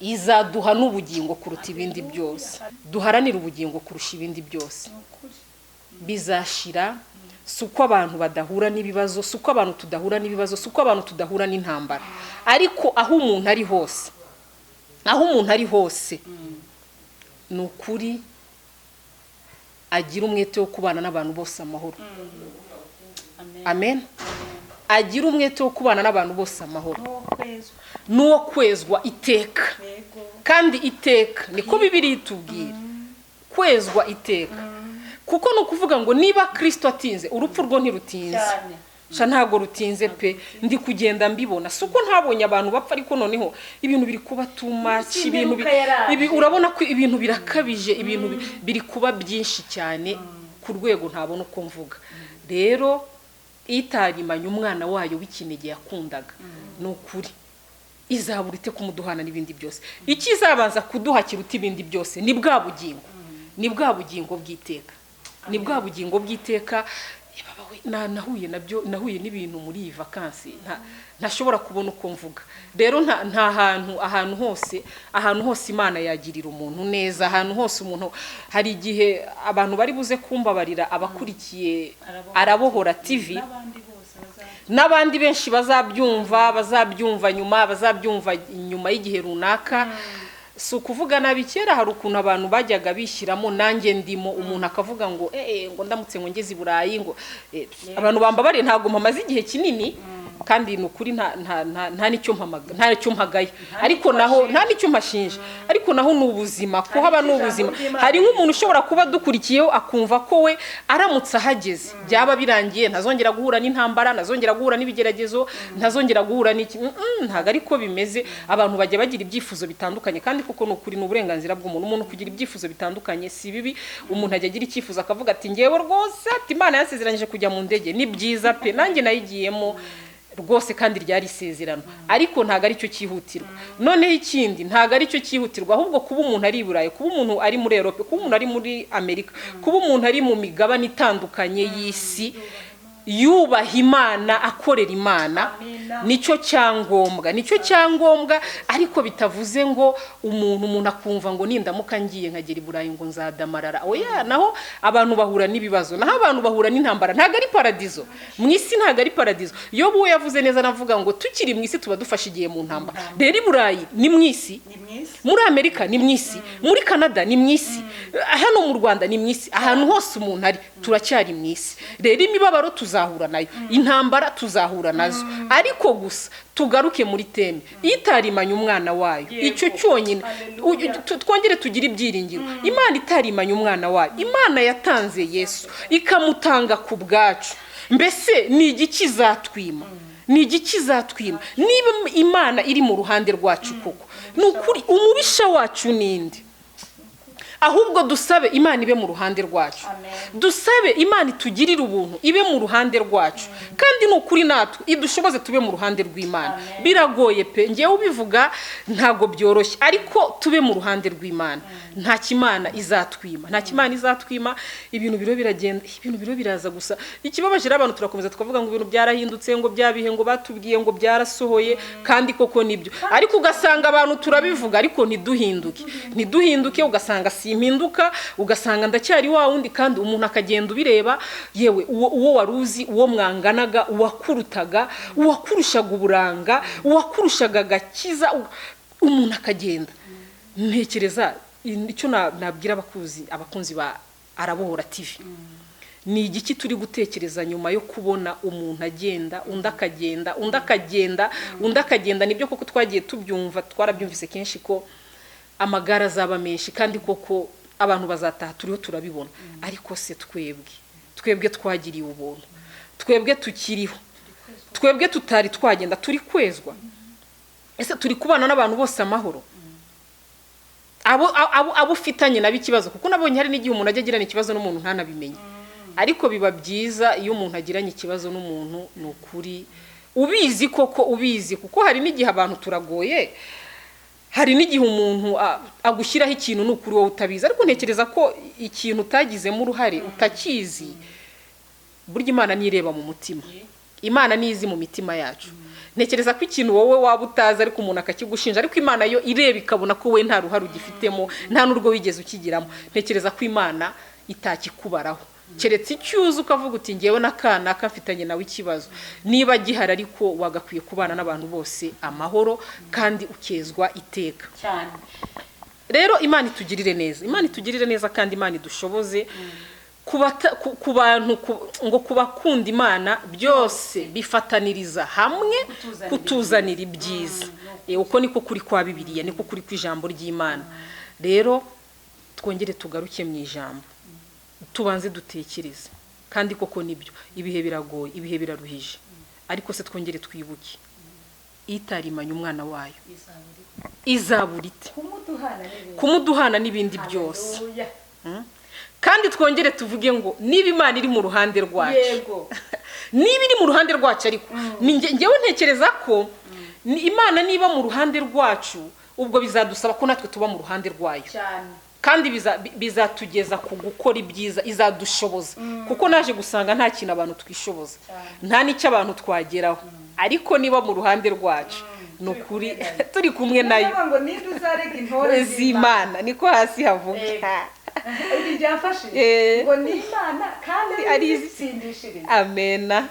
izaduha n'ubugingo kuruta ibindi byose. Duharanire ubugingo kurusha ibindi byose. Bizashira. Si uko abantu badahura n'ibibazo, si uko abantu tudahura n'ibibazo, si uko abantu tudahura n'intambara, ariko aho umuntu ari hose, aho umuntu ari hose, ni ukuri agira umwete wo kubana n'abantu bose amahoro. Amen. Agira umwete wo kubana n'abantu bose amahoro n'uwo kwezwa iteka kandi iteka, niko Bibiliya itubwira, kwezwa iteka. Kuko ni ukuvuga ngo niba Kirisito atinze, urupfu rwo ntirutinze. Sha, ntabwo rutinze pe. Ndi kugenda mbibona, si uko ntabonye abantu bapfa, ariko noneho ibintu biri kuba too much. Ibintu urabona ko ibintu birakabije, ibintu biri kuba byinshi cyane ku rwego ntabona uko mvuga. Rero itarimanye umwana wayo w'ikinege yakundaga, ni ukuri izabura ite kumuduhana n'ibindi byose? Ikizabanza kuduha kiruta ibindi byose ni bwa bugingo, ni bwa bugingo bw'iteka, ni bwa bugingo bw'iteka. Nahuye nabyo, nahuye n'ibintu muri iyi vakansi ntashobora kubona uko mvuga. Rero nta hantu, ahantu hose, ahantu hose Imana yagirira umuntu neza, ahantu hose umuntu. Hari igihe abantu bari buze kumbabarira, abakurikiye Arabohora TV n'abandi benshi bazabyumva, bazabyumva nyuma y'igihe runaka. Si ukuvuga nabi, kera hari ukuntu abantu bajyaga bishyiramo, nanjye ndimo, umuntu akavuga ngo ngo ndamutse ngo ngeze i Burayi ngo abantu bambabariye, ntabwo mpamaze igihe kinini, kandi ni ukuri nta n'icyo mpamaga, nta n'icyo mpagaye, ariko naho nta n'icyo mpashinja, ariko naho ni ubuzima, kuhaba ni ubuzima. Hari nk'umuntu ushobora kuba adukurikiyeho akumva ko we aramutse ahageze byaba birangiye, ntazongera guhura n'intambara, ntazongera guhura n'ibigeragezo, ntazongera guhura n'iki. Ntabwo ariko bimeze. Abantu bajya bagira ibyifuzo bitandukanye, kandi koko ni ukuri ni uburenganzira bw'umuntu, umuntu kugira ibyifuzo bitandukanye si bibi. Umuntu ajya agira icyifuzo akavuga ati: "Ngewe rwose," ati, "Imana yansezeranyije kujya mu ndege." Ni byiza pe, nanjye nayigiyemo rwose, kandi ryari isezerano, ariko ntabwo aricyo cyihutirwa. Noneho ikindi, ntabwo aricyo cyihutirwa, ahubwo kuba umuntu ari i Burayi, kuba umuntu ari muri Europe, kuba umuntu ari muri Amerika, kuba umuntu ari mu migabane itandukanye y'isi, yubaha Imana, akorera Imana, nicyo cyangombwa, nicyo cyangombwa. Ariko bitavuze ngo umuntu akumva ngo nindamuka ngiye nkagera i Burayi ngo nzadamarara. Oya, naho abantu bahura n'ibibazo, naho abantu bahura n'intambara. Ntabwo ari paradizo mu isi, ntabwo ari paradizo. Yobu we yavuze neza, navuga ngo tukiri mu isi tuba dufashe igihe mu ntambara. Rero i Burayi ni mu isi, muri Amerika ni mu isi, muri Canada ni mu isi, hano mu Rwanda ni mu isi, ahantu hose umuntu ari turacyari mu isi. Rero imibabaro tuzahura nayo, intambara tuzahura nazo, ariko gusa tugaruke muri thème: itarimanye umwana wayo, icyo cyonyine twongere tugire ibyiringiro. Imana itarimanye umwana wayo, Imana yatanze Yesu ikamutanga ku bwacu, mbese ni igiki izatwima? Ni igiki izatwima niba Imana iri mu ruhande rwacu koko? Ni ukuri, umubisha wacu ninde? Ahubwo dusabe Imana ibe mu ruhande rwacu, dusabe Imana itugirire ubuntu, ibe mu ruhande rwacu, kandi ni ukuri natwe idushoboze tube mu ruhande rw'Imana. Biragoye pe, ngewe ubivuga ntabwo byoroshye, ariko tube mu ruhande rw'Imana. Nta kimana izatwima, nta kimana izatwima. Ibintu biro biragenda, ibintu biro biraza gusa. Ikibabaje rero, abantu turakomeza tukavuga ngo ibintu byarahindutse, ngo bya bihe ngo batubwiye ngo byarasohoye, kandi koko nibyo, ariko ugasanga abantu turabivuga ariko ntiduhinduke, ntiduhinduke. Ugasanga simpinduka, ugasanga ndacyari wa wundi, kandi umuntu akagenda ubireba, yewe uwo wari uzi, uwo mwanganaga, uwakurutaga, uwakurushaga uburanga, uwakurushaga agakiza, umuntu akagenda. Ntekereza icyo nabwira abakunzi ba Arabohora TV: ni igiki turi gutekereza nyuma yo kubona umuntu agenda, undi akagenda, undi akagenda, undi akagenda? Nibyo koko twagiye tubyumva, twarabyumvise kenshi ko amagare azaba menshi, kandi koko abantu bazataha, turiho turabibona. Ariko se twebwe twagiriwe ubuntu, twebwe tukiriho, twebwe tutari twagenda, turi kwezwa? Ese turi kubana n'abantu bose amahoro? Abo ufitanye nabo ikibazo, kuko nabonye hari n'igihe umuntu ajya agirana ikibazo n'umuntu ntanabimenye, ariko biba byiza iyo umuntu agiranye ikibazo n'umuntu, ni ukuri ubizi koko, ubizi, kuko hari n'igihe abantu turagoye, hari n'igihe umuntu agushyiraho ikintu, ni ukuri wowe utabizi. Ariko ntekereza ko ikintu utagizemo uruhare, utakizi, burya Imana nireba mu mutima. Imana niyo izi mu mitima yacu. Ntekereza ko ikintu wowe waba utazi ariko umuntu akakigushinja, ariko Imana yo ireba ikabona ko we nta ruhare ugifitemo, nta n'urwo wigeze ukigiramo. Ntekereza ko Imana itakikubaraho, keretse icyo uzi ukavuga uti ngewe n'akana mfitanye nawe ikibazo niba gihari, ariko wagakwiye kubana n'abantu bose amahoro kandi ukezwa iteka. Cyane. Rero Imana itugirire neza, Imana itugirire neza, kandi Imana idushoboze ku bantu ngo kubakunda Imana byose bifataniriza hamwe kutuzanira kutuzanira ibyiza. Uko niko kuri kwa Bibiliya, niko kuri kw'ijambo ry'Imana. Rero twongere tugaruke mu ijambo, tubanze dutekereze. Kandi koko nibyo, ibihe biragoye, ibihe biraruhije, ariko se twongere twibuke itarimanye umwana wayo izabura ite kumuduhana n'ibindi? Kumuduhana n'ibindi byose. Haleluya. Kandi twongere tuvuge ngo niba Imana iri mu ruhande rwacu, niba iri mu ruhande rwacu, ariko ni ngewe ntekereza ko ni Imana niba mu ruhande rwacu, ubwo bizadusaba ko natwe tuba mu ruhande rwayo. Cyane. Kandi bizatugeza ku gukora ibyiza, izadushoboza, kuko naje gusanga nta kintu abantu twishoboza, nta n'icyo abantu twageraho, ariko niba mu ruhande rwacu, ni ukuri turi kumwe nayo. Niyo ngo ninde uzarega intore z'Imana? Niko hasi havuga. Ibi byamfashije ngo ni Imana kandi ari ari izitsindishiriza. Amena.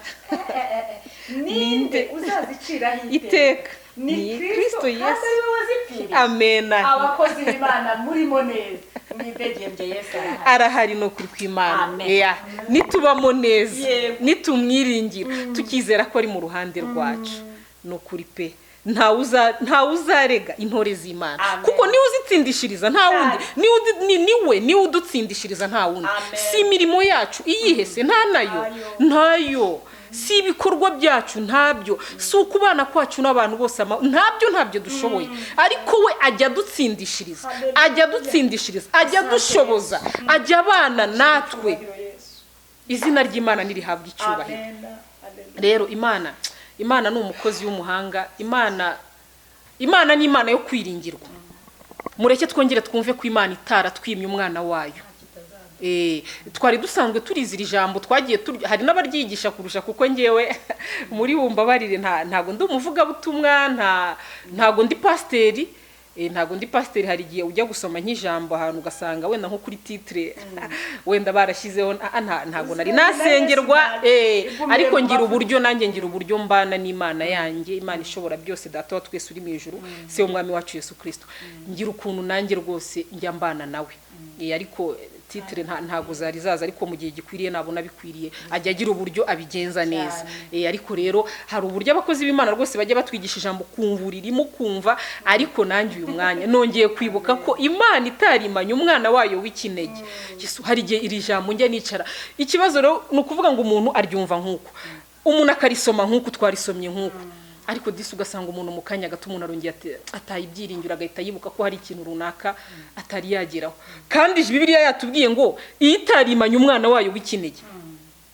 Ninde uzaziciraho iteka? Ni Ni Kristo Kristo kandi Yesu. ari we wazipfiriye. Amena. Abakozi b'Imana murimo neza, mwidegembye, Yesu arahari. Arahari, ni ukuri kw'Imana. Amen. Yeah. Nitubamo neza, nitumwiringira, tukizera ko ari mu ruhande rwacu, ni ukuri pe, ntawe uzarega intore z'Imana. Amen. Kuko niwe uzitsindishiriza, nta wundi. Niwe niwe udutsindishiriza, nta wundi. Amen. Si imirimo yacu iyihe se? Nta nayo. Ntayo. Ntayo. Si ibikorwa byacu, ntabyo. Si ukubana kwacu n'abantu bose, ntabyo, ntabyo dushoboye, ariko we ajya adutsindishiriza. Hallelujah. Ajya adutsindishiriza, ajya adushoboza, ajya abana natwe. Cyubahiro Yesu. Izina ry'Imana nirihabwa icyubahiro. Amen. Hallelujah. Rero Imana ni umukozi w'umuhanga. Imana ni Imana yo kwiringirwa. Mureke twongere twumve ko Imana itaratwimye umwana wayo. Twari dusanzwe turizi iri jambo, twagiye hari n'abaryigisha kurusha, kuko ngewe muri bumbabarire, ntago ndi umuvugabutumwa, ntago ndi pasiteri. Ntago ndi pasiteri. Hari igihe ujya gusoma nk'ijambo ahantu ugasanga wenda nko kuri titre wenda barashyizeho ntago nari nasengerwa, ariko ngira uburyo nanjye, ngira uburyo mbana n'Imana yanjye, Imana ishobora byose, Data wa twese uri mu ijuru, se w'Umwami wacu Yesu Kristo. Ngira ukuntu nanjye rwose njya mbana nawe. Ariko titre ntago zari zaza, ariko mu gihe gikwiriye nabona bikwiriye ajya agira uburyo abigenza neza. Ariko rero hari uburyo abakozi b'Imana rwose bajya batwigisha ijambo kumva uririmo kumva, ariko nanjye uyu mwanya nongeye kwibuka ko Imana itarimanye umwana wayo w'ikinege Yesu. Hari igihe iri jambo njya nicara, ikibazo rero ni ukuvuga ngo umuntu aryumva nk'uko umuntu akarisoma, nk'uko twarisomye nk'uko, ariko disi ugasanga umuntu mu kanya gato umuntu arongeye ataye ibyiringiro, agahita yibuka ko hari ikintu runaka atari yageraho, kandi Bibiliya yatubwiye ngo iyo itarimanye umwana wayo w'ikinege,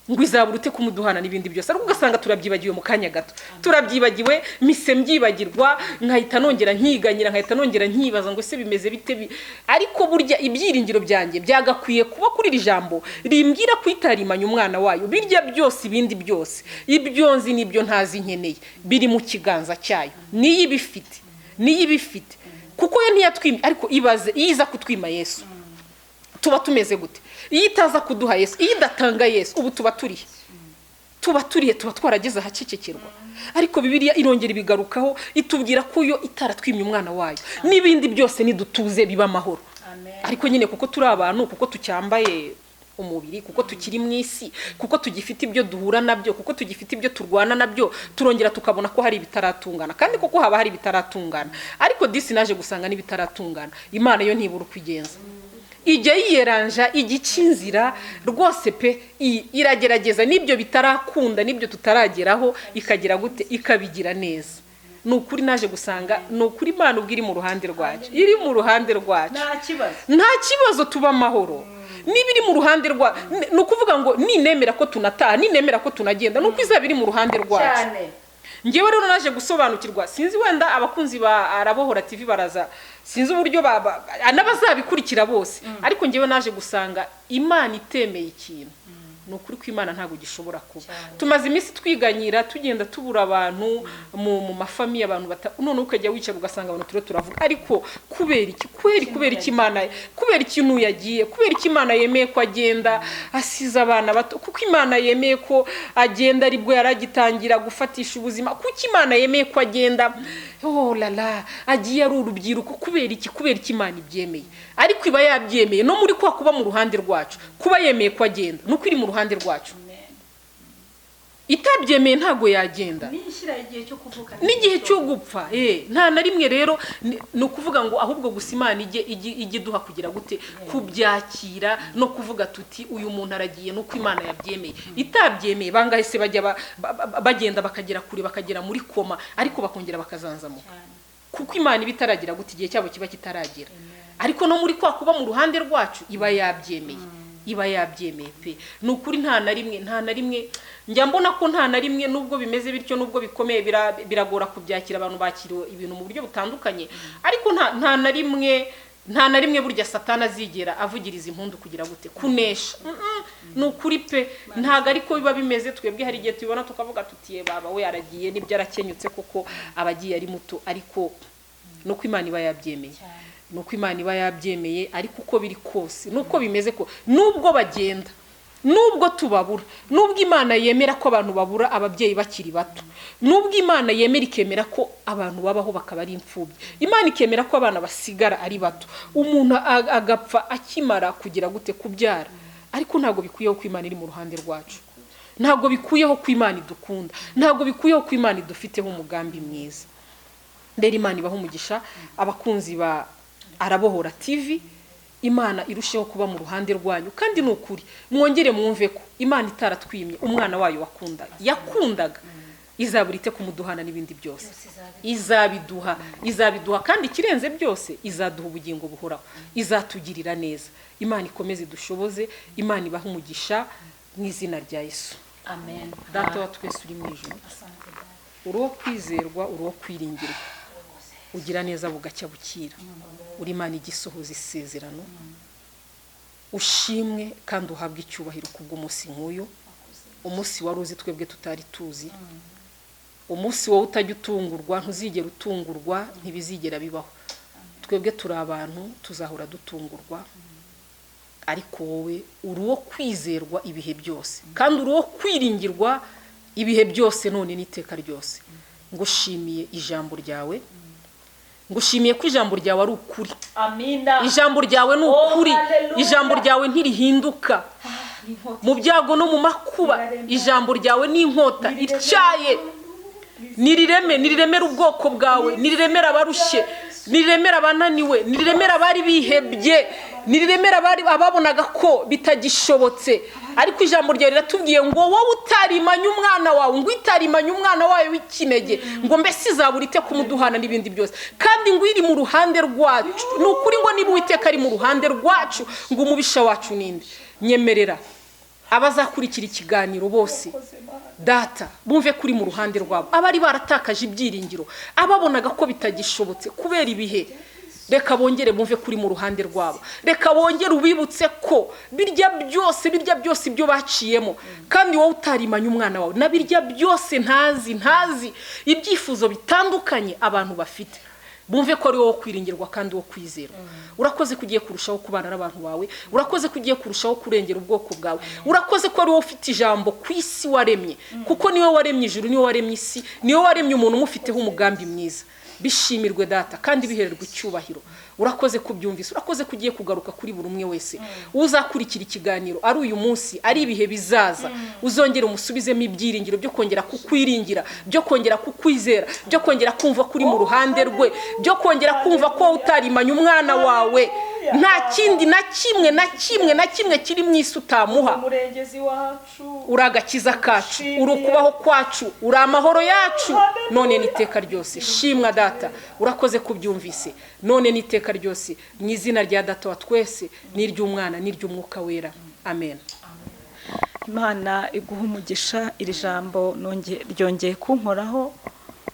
ngo izabura ute kumuduhana n'ibindi byose? Ariko ugasanga turabyibagiwe mu kanya gato, turabyibagiwe, mise mbyibagirwa, nkahita nongera nkiganyira, nkahita nongera nkibaza ngo ese bimeze bite? Ariko burya ibyiringiro byanjye byagakwiye kuba kuri iri jambo rimbwira ko itarimanye umwana wayo, birya byose, ibindi byose, ibyo nzi n'ibyo ntazi nkeneye biri mu kiganza cyayo. Niyo ibifite, niyo ibifite, kuko yo ntiyatwimye. Ariko ibaze iyo iza kutwima Yesu, tuba tumeze gute? Iyo itaza kuduha Yesu, iyo idatanga Yesu, ubu tuba turihe? Tuba turihe? Tuba twarageze ahacecekerwa. Ariko Bibiliya irongera ibigarukaho, itubwira ko yo itaratwimye umwana wayo, n'ibindi byose nidutuze biba amahoro. Amen. Ariko nyine kuko turi abantu, kuko tucyambaye umubiri, kuko tukiri mu isi, kuko tugifite ibyo duhura nabyo, kuko tugifite ibyo turwana nabyo, turongera tukabona ko hari ibitaratungana, kandi koko haba hari ibitaratungana. Ariko disi naje gusanga n'ibitaratungana, Imana yo ntibura uko igenza, ijya yiyeranja, igica inzira rwose pe, iragerageza n'ibyo bitarakunda, n'ibyo tutarageraho, ikagira gute? Ikabigira neza. Ni ukuri naje gusanga, ni ukuri, Imana ubwo iri mu ruhande rwacu, iri mu ruhande rwacu, nta kibazo. Nta kibazo, tuba amahoro. Niba iri mu ruhande rwa ni ukuvuga ngo ninemera ko tunataha, ninemera ko tunagenda, ni uko izaba iri mu ruhande rwacu. Cyane. Ngewe rero naje gusobanukirwa, sinzi wenda abakunzi ba Arabohora TV baraza, sinzi uburyo n'abazabikurikira bose, ariko ngewe naje gusanga Imana itemeye ikintu. Ni ukuri kw'Imana ntabwo gishobora kuba. Tumaze iminsi twiganyira, tugenda tubura abantu mu mafamiye, abantu none ukajya wicara ugasanga abantu turiho turavuga, ariko kubera iki? Kubera iki Imana, kubera iki yagiye, kubera iki Imana yemeye ko agenda asize abana bato, kuko Imana yemeye ko agenda aribwo yaragitangira gufatisha ubuzima, kuko Imana yemeye ko agenda, oh la la, agiye ari urubyiruko, kubera iki? Kubera iki Imana ibyemeye? Ariko iba yabyemeye no muri kwa kuba mu ruhande rwacu, kuba yemeye ko agenda nuko iri mu ruhande rwacu. Itabyemeye ntago yagenda. N'igihe cyo gupfa, nta na rimwe. Rero ni ukuvuga ngo ahubwo gusa Imana ijye iduha kugira gute? Kubyakira no kuvuga tuti uyu muntu aragiye nuko Imana yabyemeye. Itabyemeye bangahe se bajya bagenda bakagera kure, bakagera muri koma, ariko bakongera bakazanzamuka, kuko Imana iba itaragira gute? Igihe cyabo kiba kitaragera. Ariko no muri kwa kuba mu ruhande rwacu iba yabyemeye, iba yabyemeye pe. Ni ukuri nta na rimwe, nta na rimwe njya mbona ko nta na rimwe, nubwo bimeze bityo, nubwo bikomeye, biragora kubyakira, abantu bakiriwe ibintu mu buryo butandukanye, ariko nta na rimwe, nta na rimwe burya Satani azigera avugiriza impundu kugira gute? Kunesha. Ni ukuri pe, ntago ariko biba bimeze. Twebwe hari igihe tubibona tukavuga tutiye baba we aragiye, nibyo arakenyutse koko, abagiye ari muto, ariko nuko Imana iba yabyemeye, nuko Imana iba yabyemeye. Ariko uko biri kose, nuko bimeze ko nubwo bagenda, nubwo tubabura, nubwo Imana yemera ko abantu babura ababyeyi bakiri bato, nubwo Imana yemera ikemera ko abantu babaho bakaba ari imfubyi, Imana ikemera ko abana basigara ari bato, umuntu agapfa akimara kugira gute? Kubyara, ariko ntabwo bikwiyeho ko Imana iri mu ruhande rwacu, ntabwo bikuyeho ko Imana idukunda, ntabwo bikuyeho ko Imana idufiteho umugambi mwiza. Rero Imana ibaha umugisha abakunzi ba Arabohora TV, Imana irusheho kuba mu ruhande rwanyu, kandi ni ukuri mwongere mwumve ko Imana itaratwimye umwana wayo wakundaga, yakundaga, izabura ite kumuduhana n'ibindi byose? Izabiduha, izabiduha, kandi ikirenze byose izaduha ubugingo buhoraho, izatugirira neza. Imana ikomeze idushoboze, Imana ibahe umugisha mu izina rya Yesu. Amen. Data wa twese uri mu ijuru, uri uwo kwizerwa, uri uwo kwiringirwa, ugira neza bugacya bukira, uri Imana igisohoza isezerano, ushimwe kandi uhabwe icyubahiro kubw'umunsi nk'uyu, umunsi wari uzi twebwe tutari tuzi, umunsi wowe utajya utungurwa, ntuzigera utungurwa, ntibizigera bibaho. Twebwe turi abantu tuzahora dutungurwa, ariko wowe uri uwo kwizerwa ibihe byose, kandi uri uwo kwiringirwa ibihe byose, none n'iteka ryose. Ngushimiye ijambo ryawe, ngushimiye ko ijambo ryawe ari ukuri. Amina. Ijambo ryawe ni ukuri, ijambo ryawe ntirihinduka mu byago no mu makuba, ijambo ryawe ni inkota ityaye, nirireme, niriremera ubwoko bwawe, niriremera abarushye, niriremera abananiwe, niriremera abari bihebye, niriremera abari ababonaga ko bitagishobotse. Ariko ijambo ryawe riratubwiye ngo wowe utarimanye umwana wawe, ngo itarimanye umwana wawe w'ikinege, ngo mbese izabura ite kumuduhana n'ibindi byose, kandi ngo iri mu ruhande rwacu. Ni ukuri ngo niba Uwiteka ari mu ruhande rwacu, ngo umubisha wacu ninde? Nyemerera abazakurikira ikiganiro bose, Data, bumve kuri mu ruhande rwabo, abari baratakaje ibyiringiro, ababonaga ko bitagishobotse kubera ibihe, reka bongere bumve kuri mu ruhande rwabo, reka bongere ubibutse ko birya byose, birya byose ibyo baciyemo, kandi wowe utarimanye umwana wawe, na birya byose ntazi ibyifuzo bitandukanye abantu bafite, bumve ko ari wowe kwiringirwa kandi wo kwizerwa. Urakoze ko ugiye kurushaho kubana n'abantu bawe, urakoze ko ugiye kurushaho kurengera ubwoko bwawe, urakoze ko ari wowe ufite ijambo ku isi waremye, kuko niwe waremye ijuru, niwe waremye isi, niwe waremye umuntu umufiteho umugambi mwiza. Bishimirwe Data kandi bihererwe icyubahiro. Urakoze kubyumvise, urakoze ko ugiye kugaruka kuri buri umwe wese uzakurikira ikiganiro, ari uyu munsi, ari ibihe bizaza, uzongera umusubizemo ibyiringiro byo kongera kukwiringira, byo kongera kukwizera, byo kongera kumva kuri mu ruhande rwe, byo kongera kumva ko utarimanye umwana wawe, nta kindi na kimwe na kimwe na kimwe kiri mu isi utamuha. Uri agakiza kacu, uri ukubaho kwacu, uri amahoro yacu, none n'iteka ryose. Shimwa Data, urakoze kubyumvise, none n'iteka ryose, mu izina rya Data wa twese, n'iry'Umwana, n'iry'Umwuka Wera. Amen. Imana iguha umugisha. Iri jambo ryongeye kunkoraho,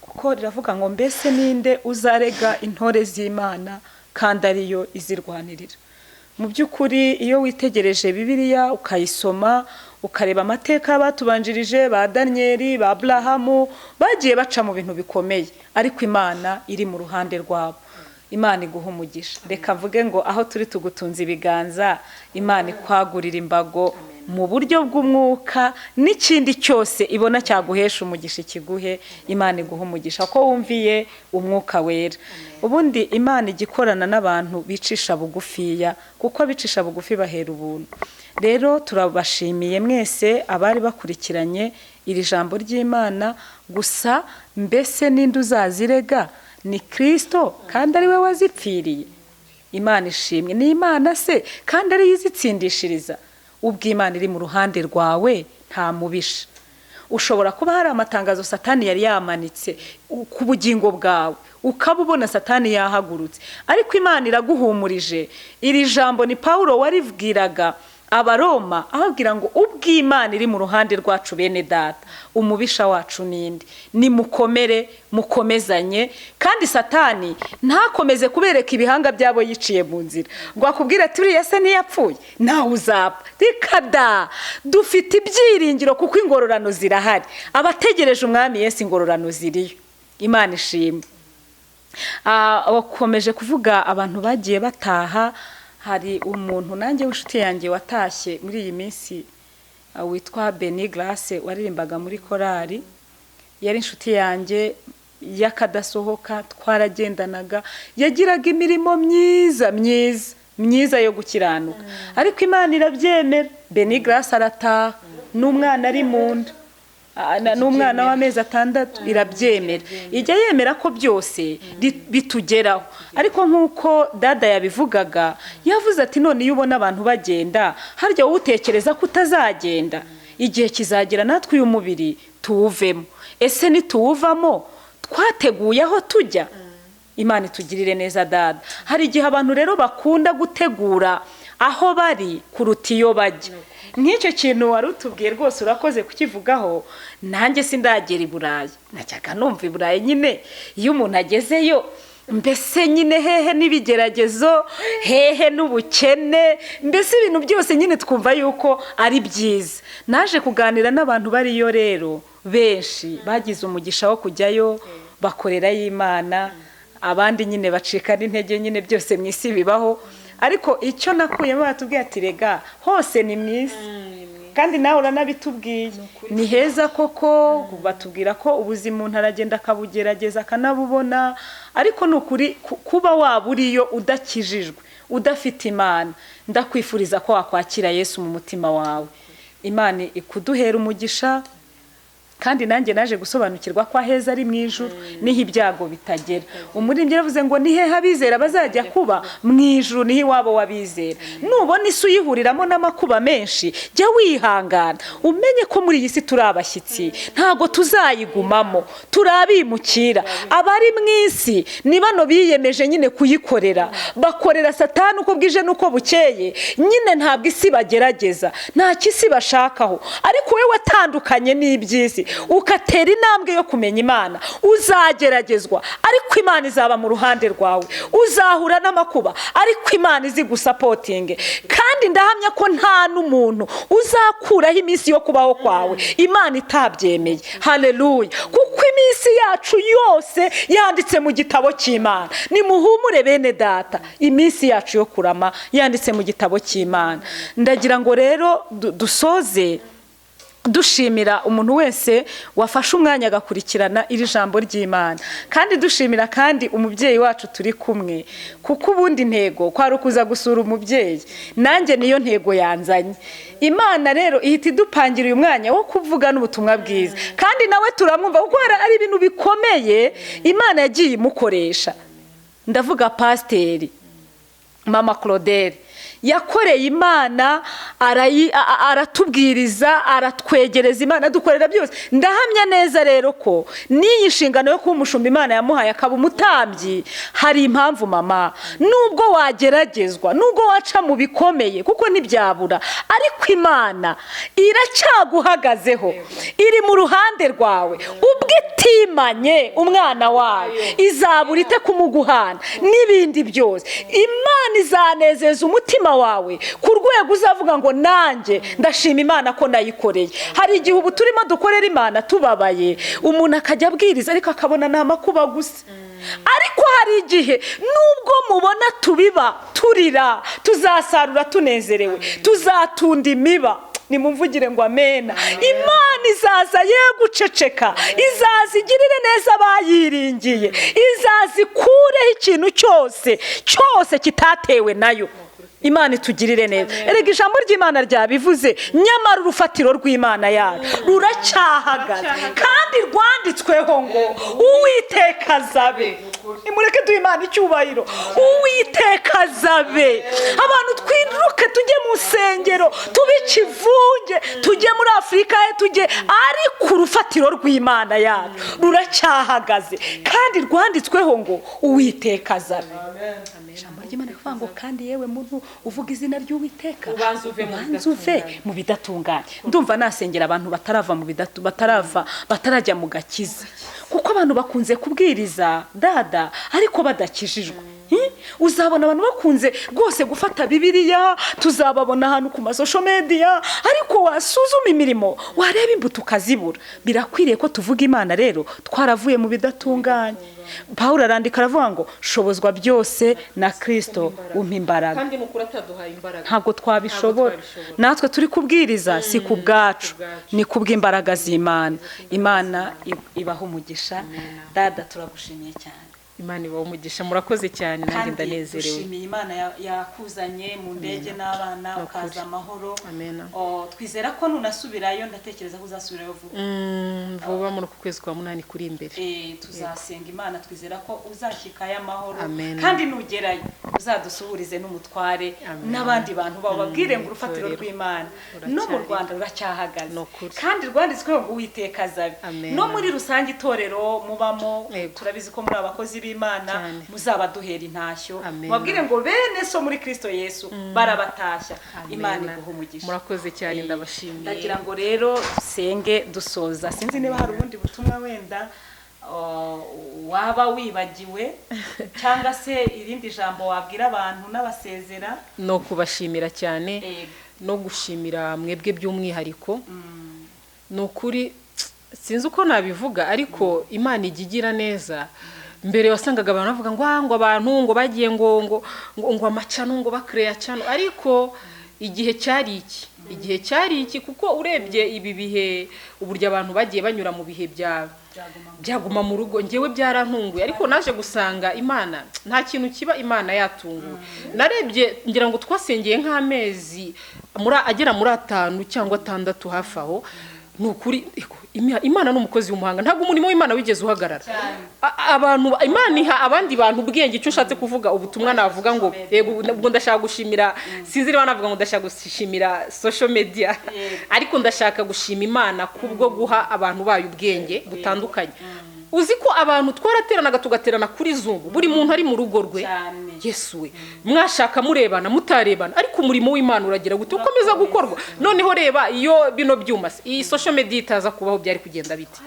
kuko riravuga ngo mbese ninde uzarega intore z'Imana kandi ariyo izirwanirira? Mu by'ukuri iyo witegereje Bibiliya ukayisoma, Ukareba amateka y'abatubanjirije, ba Daniyeli, ba Aburahamu, bagiye baca mu bintu bikomeye, ariko Imana iri mu ruhande rwabo. Imana iguha umugisha. Reka mvuge ngo aho turi tugutunze ibiganza, Imana ikwagurira imbago mu buryo bw'umwuka, n'ikindi cyose ibona cyaguhesha umugisha ikiguhe. Imana iguha umugisha ko wumviye Umwuka Wera. Ubundi Imana ijya ikorana n'abantu bicisha bugufiya, kuko abicisha bugufi bahera ubuntu. Rero turabashimiye mwese abari bakurikiranye iri jambo ry'Imana. Gusa mbese ninde uzazirega? Ni Kirisito, kandi ari we wazipfiriye. Imana ishimwe. Ni Imana se kandi ariyo izitsindishiriza. Ubwo Imana iri mu ruhande rwawe, nta mubisha. Ushobora kuba hari amatangazo Satani yari yamanitse ku bugingo bwawe, ukaba ubona Satani yahagurutse, ariko Imana iraguhumurije. Iri jambo ni Pawulo waribwiraga Abaroma, ababwira ngo ubwo Imana iri mu ruhande rwacu, bene data, umubisha wacu ninde? Nimukomere, mukomezanye, kandi Satani ntakomeze kubereka ibihanga byabo yiciye mu nzira, ngo akubwire ati uriya se ntiyapfuye, nawe uzapfa. Reka da, dufite ibyiringiro kuko ingororano zirahari. Abategereje Umwami Yesu, ingororano ziriyo. Imana ishimwe. Wakomeje kuvuga abantu bagiye bataha. Hari umuntu nanjye w'inshuti yanjye watashye muri iyi minsi, witwa Beni Grace, waririmbaga muri korali. Yari inshuti yanjye y'akadasohoka, twaragendanaga, yagiraga imirimo myiza myiza myiza yo gukiranuka, ariko Imana irabyemera, Beni Grace arataha n'umwana ari mu nda, n'umwana w'amezi 6. Irabyemera, ijya yemera ko byose bitugeraho. Ariko nk'uko dada yabivugaga, yavuze ati none iyo ubona abantu bagenda, harya wowe utekereza ko utazagenda? Igihe kizagera natwe uyu mubiri tuwuvemo. Ese nituwuvamo twateguye aho tujya? Imana itugirire neza dada. Hari igihe abantu rero bakunda gutegura aho bari kuruta iyo bajya. Nk'icyo kintu wari utubwiye rwose, urakoze kukivugaho. Nanjye sindagera i Burayi, najyaga numva i Burayi nyine iyo umuntu agezeyo, mbese nyine hehe n'ibigeragezo, hehe n'ubukene, mbese ibintu byose nyine twumva yuko ari byiza. Naje kuganira n'abantu bariyo rero, benshi bagize umugisha wo kujyayo bakorerayo Imana, abandi nyine bacika n'intege, nyine byose mu isi bibaho. Ariko icyo nakuyemo, batubwiye ati rega hose ni mu isi, kandi nawe uranabitubwiye, ni heza koko. Batubwira ko ubuzima umuntu aragenda akabugerageza akanabubona, ariko ni ukuri kuba waba uriyo udakijijwe, udafite Imana, ndakwifuriza ko wakwakira Yesu mu mutima wawe. Imana ikuduhera umugisha. Kandi nanjye naje gusobanukirwa ko aheza ari mu ijuru, niho ibyago bitagera. Umuririmbyi yaravuze ngo ni hehe abizera bazajya kuba? Mu ijuru niho iwabo w'abizera. Nubona isi uyihuriramo n'amakuba menshi, jya wihangana, umenye ko muri iyi si turi abashyitsi, ntago tuzayigumamo, turi abimukira. Abari mu isi ni bano biyemeje nyine kuyikorera, bakorera Satani uko bwije n'uko bukeye, nyine ntabwo isi bagerageza, nta kisi bashakaho. Ariko wowe watandukanye n'iby'isi, ukatera intambwe yo kumenya Imana, uzageragezwa, ariko Imana izaba mu ruhande rwawe. Uzahura n'amakuba, ariko Imana izigusapotinge. Kandi ndahamya ko nta n'umuntu uzakuraho iminsi yo kubaho kwawe Imana itabyemeye. Haleluya! Kuko iminsi yacu yose yanditse mu gitabo cy'Imana. Nimuhumure bene data, iminsi yacu yo kurama yanditse mu gitabo cy'Imana. Ndagira ngo rero dusoze dushimira umuntu wese wafashe umwanya agakurikirana iri jambo ry'Imana, kandi dushimira kandi umubyeyi wacu turi kumwe, kuko ubundi intego kwari ukuza gusura umubyeyi, nanjye niyo ntego yanzanye. Imana rero ihita idupangira uyu mwanya wo kuvuga n'ubutumwa bwiza, kandi nawe turamwumva kuko ari ibintu bikomeye Imana yagiye imukoresha. Ndavuga pasiteri Mama Claudette, yakoreye Imana, aratubwiriza, aratwegereza Imana, dukorera byose. Ndahamya neza rero ko n'iyi nshingano yo kuba umushumba Imana yamuhaye akaba umutambyi, hari impamvu mama. Nubwo wageragezwa, nubwo waca mu bikomeye, kuko ntibyabura, ariko Imana iracyaguhagazeho, iri mu ruhande rwawe. Ubwo Yimanye umwana wayo, izabura ite kumuguhana n'ibindi byose? Imana izanezeza umutima wawe ku rwego uzavuga ngo nanjye ndashima Imana ko nayikoreye. Hari igihe ubu turimo dukorera Imana tubabaye, umuntu akajya abwiriza ariko akabona ni amakuba gusa. Ariko hari igihe nubwo mubona tubiba turira, tuzasarura tunezerewe, tuzatunda imiba. Nimumvugire ngo amena. Imana izaza ye guceceka, izaza igirire neza abayiringiye, izaza ikureho ikintu cyose cyose kitatewe nayo. Imana itugirire neza. Erega ijambo ry'Imana ryabivuze, nyamara urufatiro rw'Imana yacu ruracyahagaze, kandi rwanditsweho ngo Uwiteka azabe. Nimureke duhe Imana icyubahiro. Uwiteka azabe. Abantu twiruke tujye mu nsengero, tube ikivunge, tujye muri Afurika he tujye, ariko urufatiro rw'Imana yacu ruracyahagaze, kandi rwanditsweho ngo Uwiteka azabe. Ijambo ry'Imana rivuga ngo kandi yewe muntu uvuga izina ry'Uwiteka, Ubanze uve mu ubanze uve mu bidatunganye. Ndumva nasengera abantu batarava mu bidatu, batarava, batarajya mu gakiza, kuko abantu bakunze kubwiriza dada ariko badakijijwe. Uzabona abantu bakunze rwose gufata Bibiliya, tuzababona ahantu ku ma social media, ariko wasuzuma imirimo, wareba imbuto ukazibura. Birakwiriye ko tuvuga Imana rero twaravuye mu bidatunganye. Pawulo arandika aravuga ngo shobozwa byose na Kristo umpa imbaraga. Kandi ni ukuri ataduhaye imbaraga ntabwo twabishobora. Twabishobora. Natwe turi kubwiriza si ku bwacu, bwacu. ni kubw'imbaraga z'Imana. Imana ibaha umugisha. Dada, turagushimiye cyane. Imana ibahe umugisha, murakoze cyane, nanjye Kandi ndanezerewe. dushimiye Imana yakuzanye mu ndege n'abana, Ni ukuri. ukaza amahoro. Amen. Oh, twizera ko nunasubirayo, ndatekereza ko uzasubirayo vuba. Vuba muri uku kwezi kwa munani kuri imbere. Tuzasenga Imana, twizera ko uzashyikayo amahoro. Amen. Kandi nugerayo uzadusuhurize n'umutware Amen. n'abandi bantu bawe, babwire ngo urufatiro Itorero rw'Imana no mu ruracyari. Rwanda ruracyahagaze, Ni ukuri. kandi rwanditsweho ngo Uwiteka azabe. Amen. No muri rusange itorero mubamo, Yego. turabizi ko muri abakozi b'Imana, Cyane. muzabaduhera intashyo, Amen. mubabwire ngo bene so muri Kristo Yesu barabatashya. Amen. Imana iguhe umugisha. Murakoze cyane, ndabashimiye. Ndagira ngo rero dusenge dusoza. Sinzi niba hari ubundi butumwa wenda waba wibagiwe, cyangwa se irindi jambo wabwira abantu n'abasezera. No kubashimira cyane, Yego. no gushimira mwebwe by'umwihariko. Ni ukuri sinzi uko nabivuga, ariko Imana ijya igira neza. Mbere wasangaga abantu bavuga ngo "Ah, ngo abantu ngo bagiye ngo ngo ngo ngo amacano, ngo bakereya cano," ariko igihe cyari iki, igihe cyari iki, kuko urebye ibi bihe uburyo abantu bagiye banyura mu bihe bya byaguma mu rugo, ngewe byarantunguye. Ariko naje gusanga Imana nta kintu kiba Imana yatunguwe. Narebye ngira ngo twasengeye nk'amezi muri agera muri 5 cyangwa 6 hafi aho. Ni ukuri ego, Imana ni umukozi w'umuhanga, ntabwo umurimo w'Imana wigeze uhagarara. Abantu Imana iha abandi bantu ubwenge. Icyo ushatse kuvuga, ubutumwa navuga ngo yego, ubwo ndashaka gushimira, sinzi niba navuga ngo ndashaka gushimira social media, ariko ndashaka gushima Imana kubwo guha abantu bayo ubwenge butandukanye. Uzi ko abantu twarateranaga tugaterana kuri Zoom, buri muntu ari mu rugo rwe. Cyane. Yesu we, mwashaka murebana mutarebana, ariko umurimo w'Imana uragira gute? Ukomeza gukorwa. Noneho reba iyo bino byuma se, iyi social media itaza kubaho, byari kugenda bite?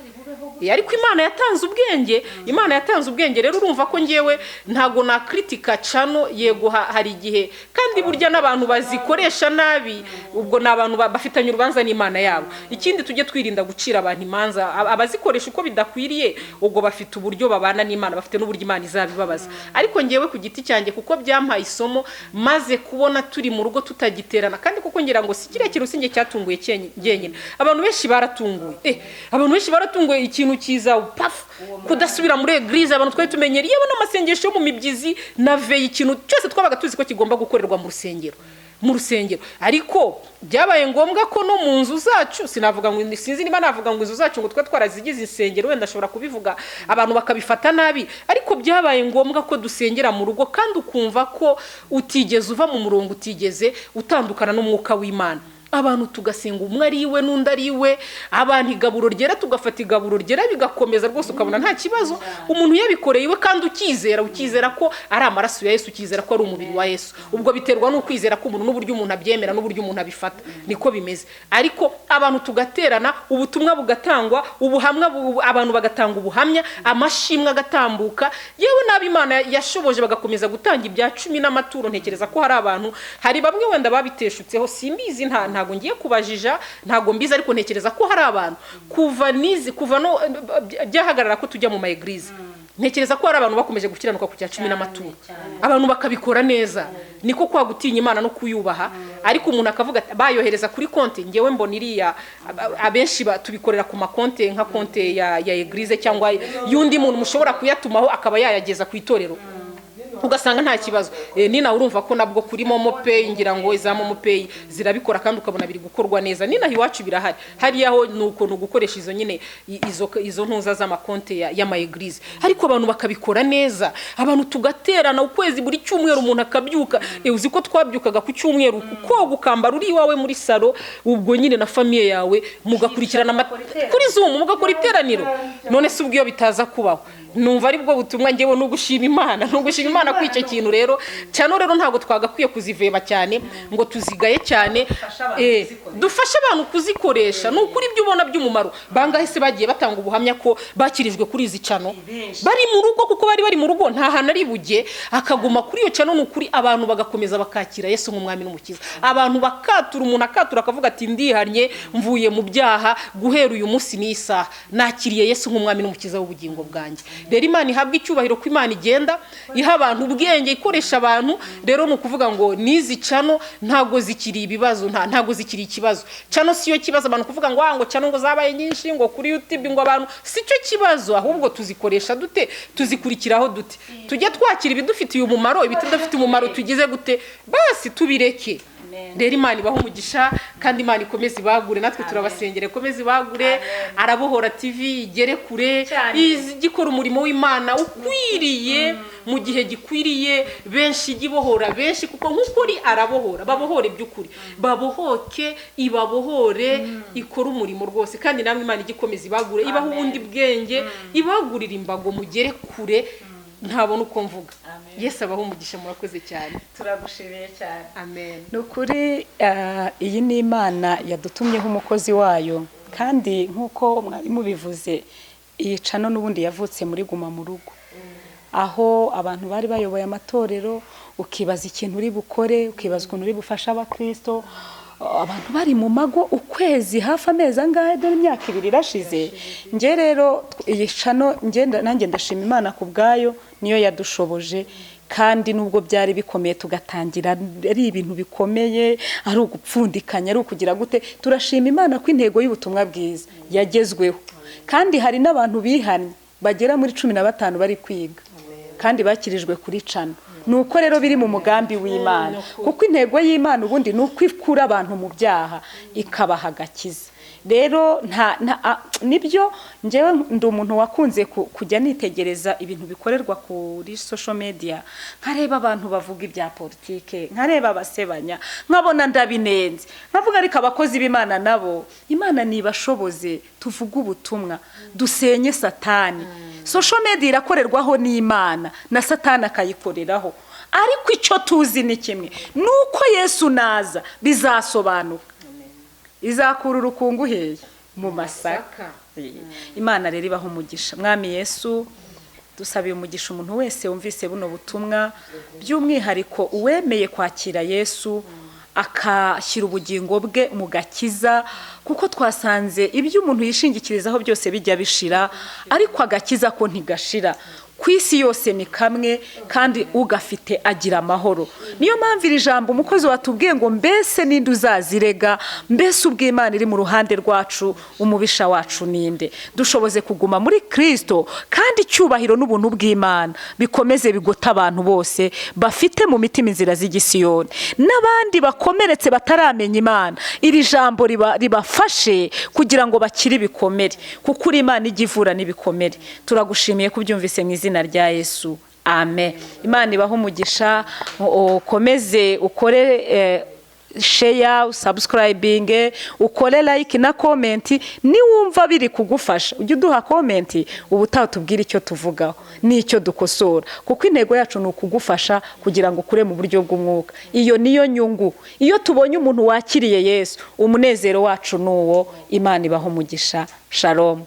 Ariko Imana yatanze ubwenge, Imana yatanze ubwenge. Rero urumva ko ngewe ntago nakritika cano. Yego, hari igihe kandi burya n'abantu bazikoresha nabi, ubwo ni abantu bafitanye urubanza n'Imana yabo. Ikindi, tujye twirinda gucira abantu imanza. Abazikoresha uko bidakwiriye, ubwo bafite uburyo babana n'Imana, bafite n'uburyo Imana izabibabaza. Ariko ngewe ku giti cyanjye, kuko byampaye isomo, maze kubona turi mu rugo tutagiterana, kandi kuko ngira ngo si kiriya kintu sinjye cyatunguye jyenyine, abantu benshi baratunguye. Abantu benshi baratunguye, ikintu kiza paf, kudasubira muri eglise abantu twari tumenyereye, yewe n'amasengesho yo mu mibyizi na veyi, ikintu cyose twabaga tuzi ko kigomba gukorerwa mu rusengero, mu rusengero. Ariko byabaye ngombwa ko no mu nzu zacu, sinavuga ngo, sinzi niba navuga ngo inzu zacu ngo twe twarazigize insengero, wenda ashobora kubivuga abantu bakabifata nabi, ariko byabaye ngombwa ko dusengera mu rugo, kandi ukumva ko utigeze uva mu murongo, utigeze utandukana n'umwuka w'Imana. Abantu tugasenga, umwe ari iwe n'undi ari iwe, abantu igaburo ryera, tugafata igaburo ryera, bigakomeza rwose, ukabona nta kibazo. Umuntu yabikoreye iwe kandi ukizera ko ari amaraso ya Yesu, ukizera ko ari umubiri wa Yesu. Ubwo biterwa n'ukwizera k'umuntu n'uburyo umuntu abyemera n'uburyo umuntu abifata, niko bimeze. Ariko abantu tugaterana, ubutumwa bugatangwa, ubuhamya abantu bagatanga ubuhamya, amashimwe agatambuka, yewe n'abo Imana yashoboje bagakomeza gutanga ibya cumi n'amaturo. Ntekereza ko hari abantu, hari bamwe wenda babiteshutseho, simbizi, ntago ngiye kubajija, ntago mbizi, ariko ntekereza ko hari abantu kuva nizi, kuva no byahagarara ko tujya mu ma église, ntekereza ko hari abantu bakomeje gukiranuka ku cya cumi n'amaturo, abantu bakabikora neza. Niko kwa gutinya Imana no kuyubaha. Ariko umuntu akavuga ati bayohereza kuri konti, ngewe mbona iriya abenshi tubikorera ku makonte, nka konte ya église cyangwa y'undi muntu mushobora kuyatumaho akaba yayageza ku itorero, ugasanga nta kibazo. Nina urumva ko nabwo kuri MoMo Pay, ngira ngo iza MoMo Pay zirabikora kandi ukabona biri gukorwa neza. Ninaha iwacu birahari, hariya ho ni ukuntu gukoresha izo nyine izo ntuza z'amakonte y'ama église, ariko abantu bakabikora neza. Abantu tugaterana ukwezi, buri cyumweru umuntu akabyuka. Uzi ko twabyukaga ku cyumweru, koga, ukambara, uri iwawe muri salon, ubwo nyine na famille yawe mugakurikirana kuri Zoom, mugakora iteraniro. None se ubwo iyo bitaza kubaho? Numva ari bwo butumwa ngewe, no gushima Imana, no gushima Imana kuri icyo kintu. Rero cyane rero ntabwo twagakwiye kuziveba cyane ngo tuzigaye cyane. Dufashe abantu kuzikoresha. Ni ukuri ibyo ubona by'umumaro, bangahe se bagiye batanga ubuhamya ko bakirijwe kuri izi channel bari mu rugo, kuko bari bari mu rugo, nta hantu ari bujye, akaguma kuri iyo channel. Ni ukuri abantu bagakomeza bakakira Yesu nk'umwami n'umukiza, abantu bakatura, umuntu akatura akavuga ati ndihannye, mvuye mu byaha, guhera uyu munsi n'isaha nakiriye Yesu nk'umwami n'umukiza w'ubugingo bwanjye. Rero Imana ihabwa icyubahiro ko Imana igenda iha abantu ubwenge, ikoresha abantu. Rero ni ukuvuga ngo n'izi channel ntabwo zikiri ibibazo, ntabwo zikiri ikibazo. Channel siyo kibazo. Abantu kuvuga ngo ngo channel ngo zabaye nyinshi, ngo kuri YouTube, ngo abantu, si cyo kibazo. Ahubwo tuzikoresha dute? Tuzikurikiraho dute? Tujye twakira ibidufitiye umumaro, ibitudafitiye umumaro tugize gute? Basi tubireke. Rero Imana ibahe umugisha kandi Imana ikomeze ibagure. Natwe turabasengera, ikomeze ibagure, Arabohora TV igere kure, ijye ikora umurimo w'Imana ukwiriye mu gihe gikwiriye, benshi ijye ibohora benshi, kuko nk'ukuri arabohora, babohore by'ukuri, babohoke, ibabohore, ikore umurimo rwose. Kandi namwe Imana ijye ikomeza ibagure, ibahe ubundi bwenge, ibagurire imbago, mugere kure. Ntabona uko mvuga. Yesu abahe umugisha, murakoze cyane. Turagushimiye cyane. Amen. Ni ukuri iyi ni Imana yadutumyeho umukozi wayo, kandi nk'uko mwari mubivuze, iyi channel n'ubundi yavutse muri guma mu rugo, aho abantu bari bayoboye amatorero, ukibaza ikintu uri bukore, ukibaza ukuntu uri bufashe abakristo, abantu bari mu mago ukwezi, hafi amezi angahe, dore imyaka 2 irashize. Njye rero iyi channel nanjye ndashima Imana ku bwayo, niyo yadushoboje. Kandi nubwo byari bikomeye, tugatangira ari ibintu bikomeye, ari ugupfundikanya, ari ukugira gute, turashima Imana ko intego y'ubutumwa bwiza yagezweho. Kandi hari n'abantu bihannye bagera muri 15 bari kwiga kandi bakirijwe kuri channel. Nuko rero biri mu mugambi w'Imana, kuko intego y'Imana ubundi ni uko ikura abantu mu byaha ikabaha agakiza. Rero nibyo, njyewe ndi umuntu wakunze kujya nitegereza ibintu bikorerwa kuri social media, nkareba abantu bavuga ibya politike, nkareba abasebanya, nkabona ndabinenze, nkavuga ariko abakozi b'Imana nabo Imana nibashoboze tuvuge ubutumwa, dusenye Satani. Social media irakorerwaho n'Imana na Satani akayikoreraho, ariko icyo tuzi ni kimwe, nuko Yesu naza bizasobanuka, izakura urukungu hehe? Mu masaka. Imana rero ibaho umugisha. Mwami Yesu, dusabiye umugisha umuntu wese wumvise buno butumwa, by'umwihariko uwemeye kwakira Yesu akashyira ubugingo bwe mu gakiza, kuko twasanze ibyo umuntu yishingikirizaho byose bijya bishira, ariko agakiza ko ntigashira. Ku isi yose ni kamwe, kandi ugafite agira amahoro. Niyo mpamvu iri jambo umukozi watubwiye ngo mbese ninde uzazirega, mbese ubw'Imana iri mu ruhande rwacu, umubisha wacu ninde? Dushoboze kuguma muri Kristo, kandi icyubahiro n'ubuntu bw'Imana bikomeze bigota abantu bose bafite mu mitima inzira z'igisiyoni, n'abandi bakomeretse bataramenya Imana, iri jambo ribafashe kugira ngo bakire ibikomere, kuko uri Imana ijya ivura n'ibikomere. Turagushimiye kubyumvise mu izina rya Yesu, amen. Imana ibahe umugisha, ukomeze ukore. share, subscribing, ukore like na comment. Niwumva biri kugufasha, ujye uduha comment, ubutaha tubwire icyo tuvugaho n'icyo dukosora, kuko intego yacu ni ukugufasha kugira ngo ukure mu buryo bw'umwuka. Iyo niyo nyungu. Iyo tubonye umuntu wakiriye Yesu, umunezero wacu ni uwo. Imana ibaho umugisha. Shalom.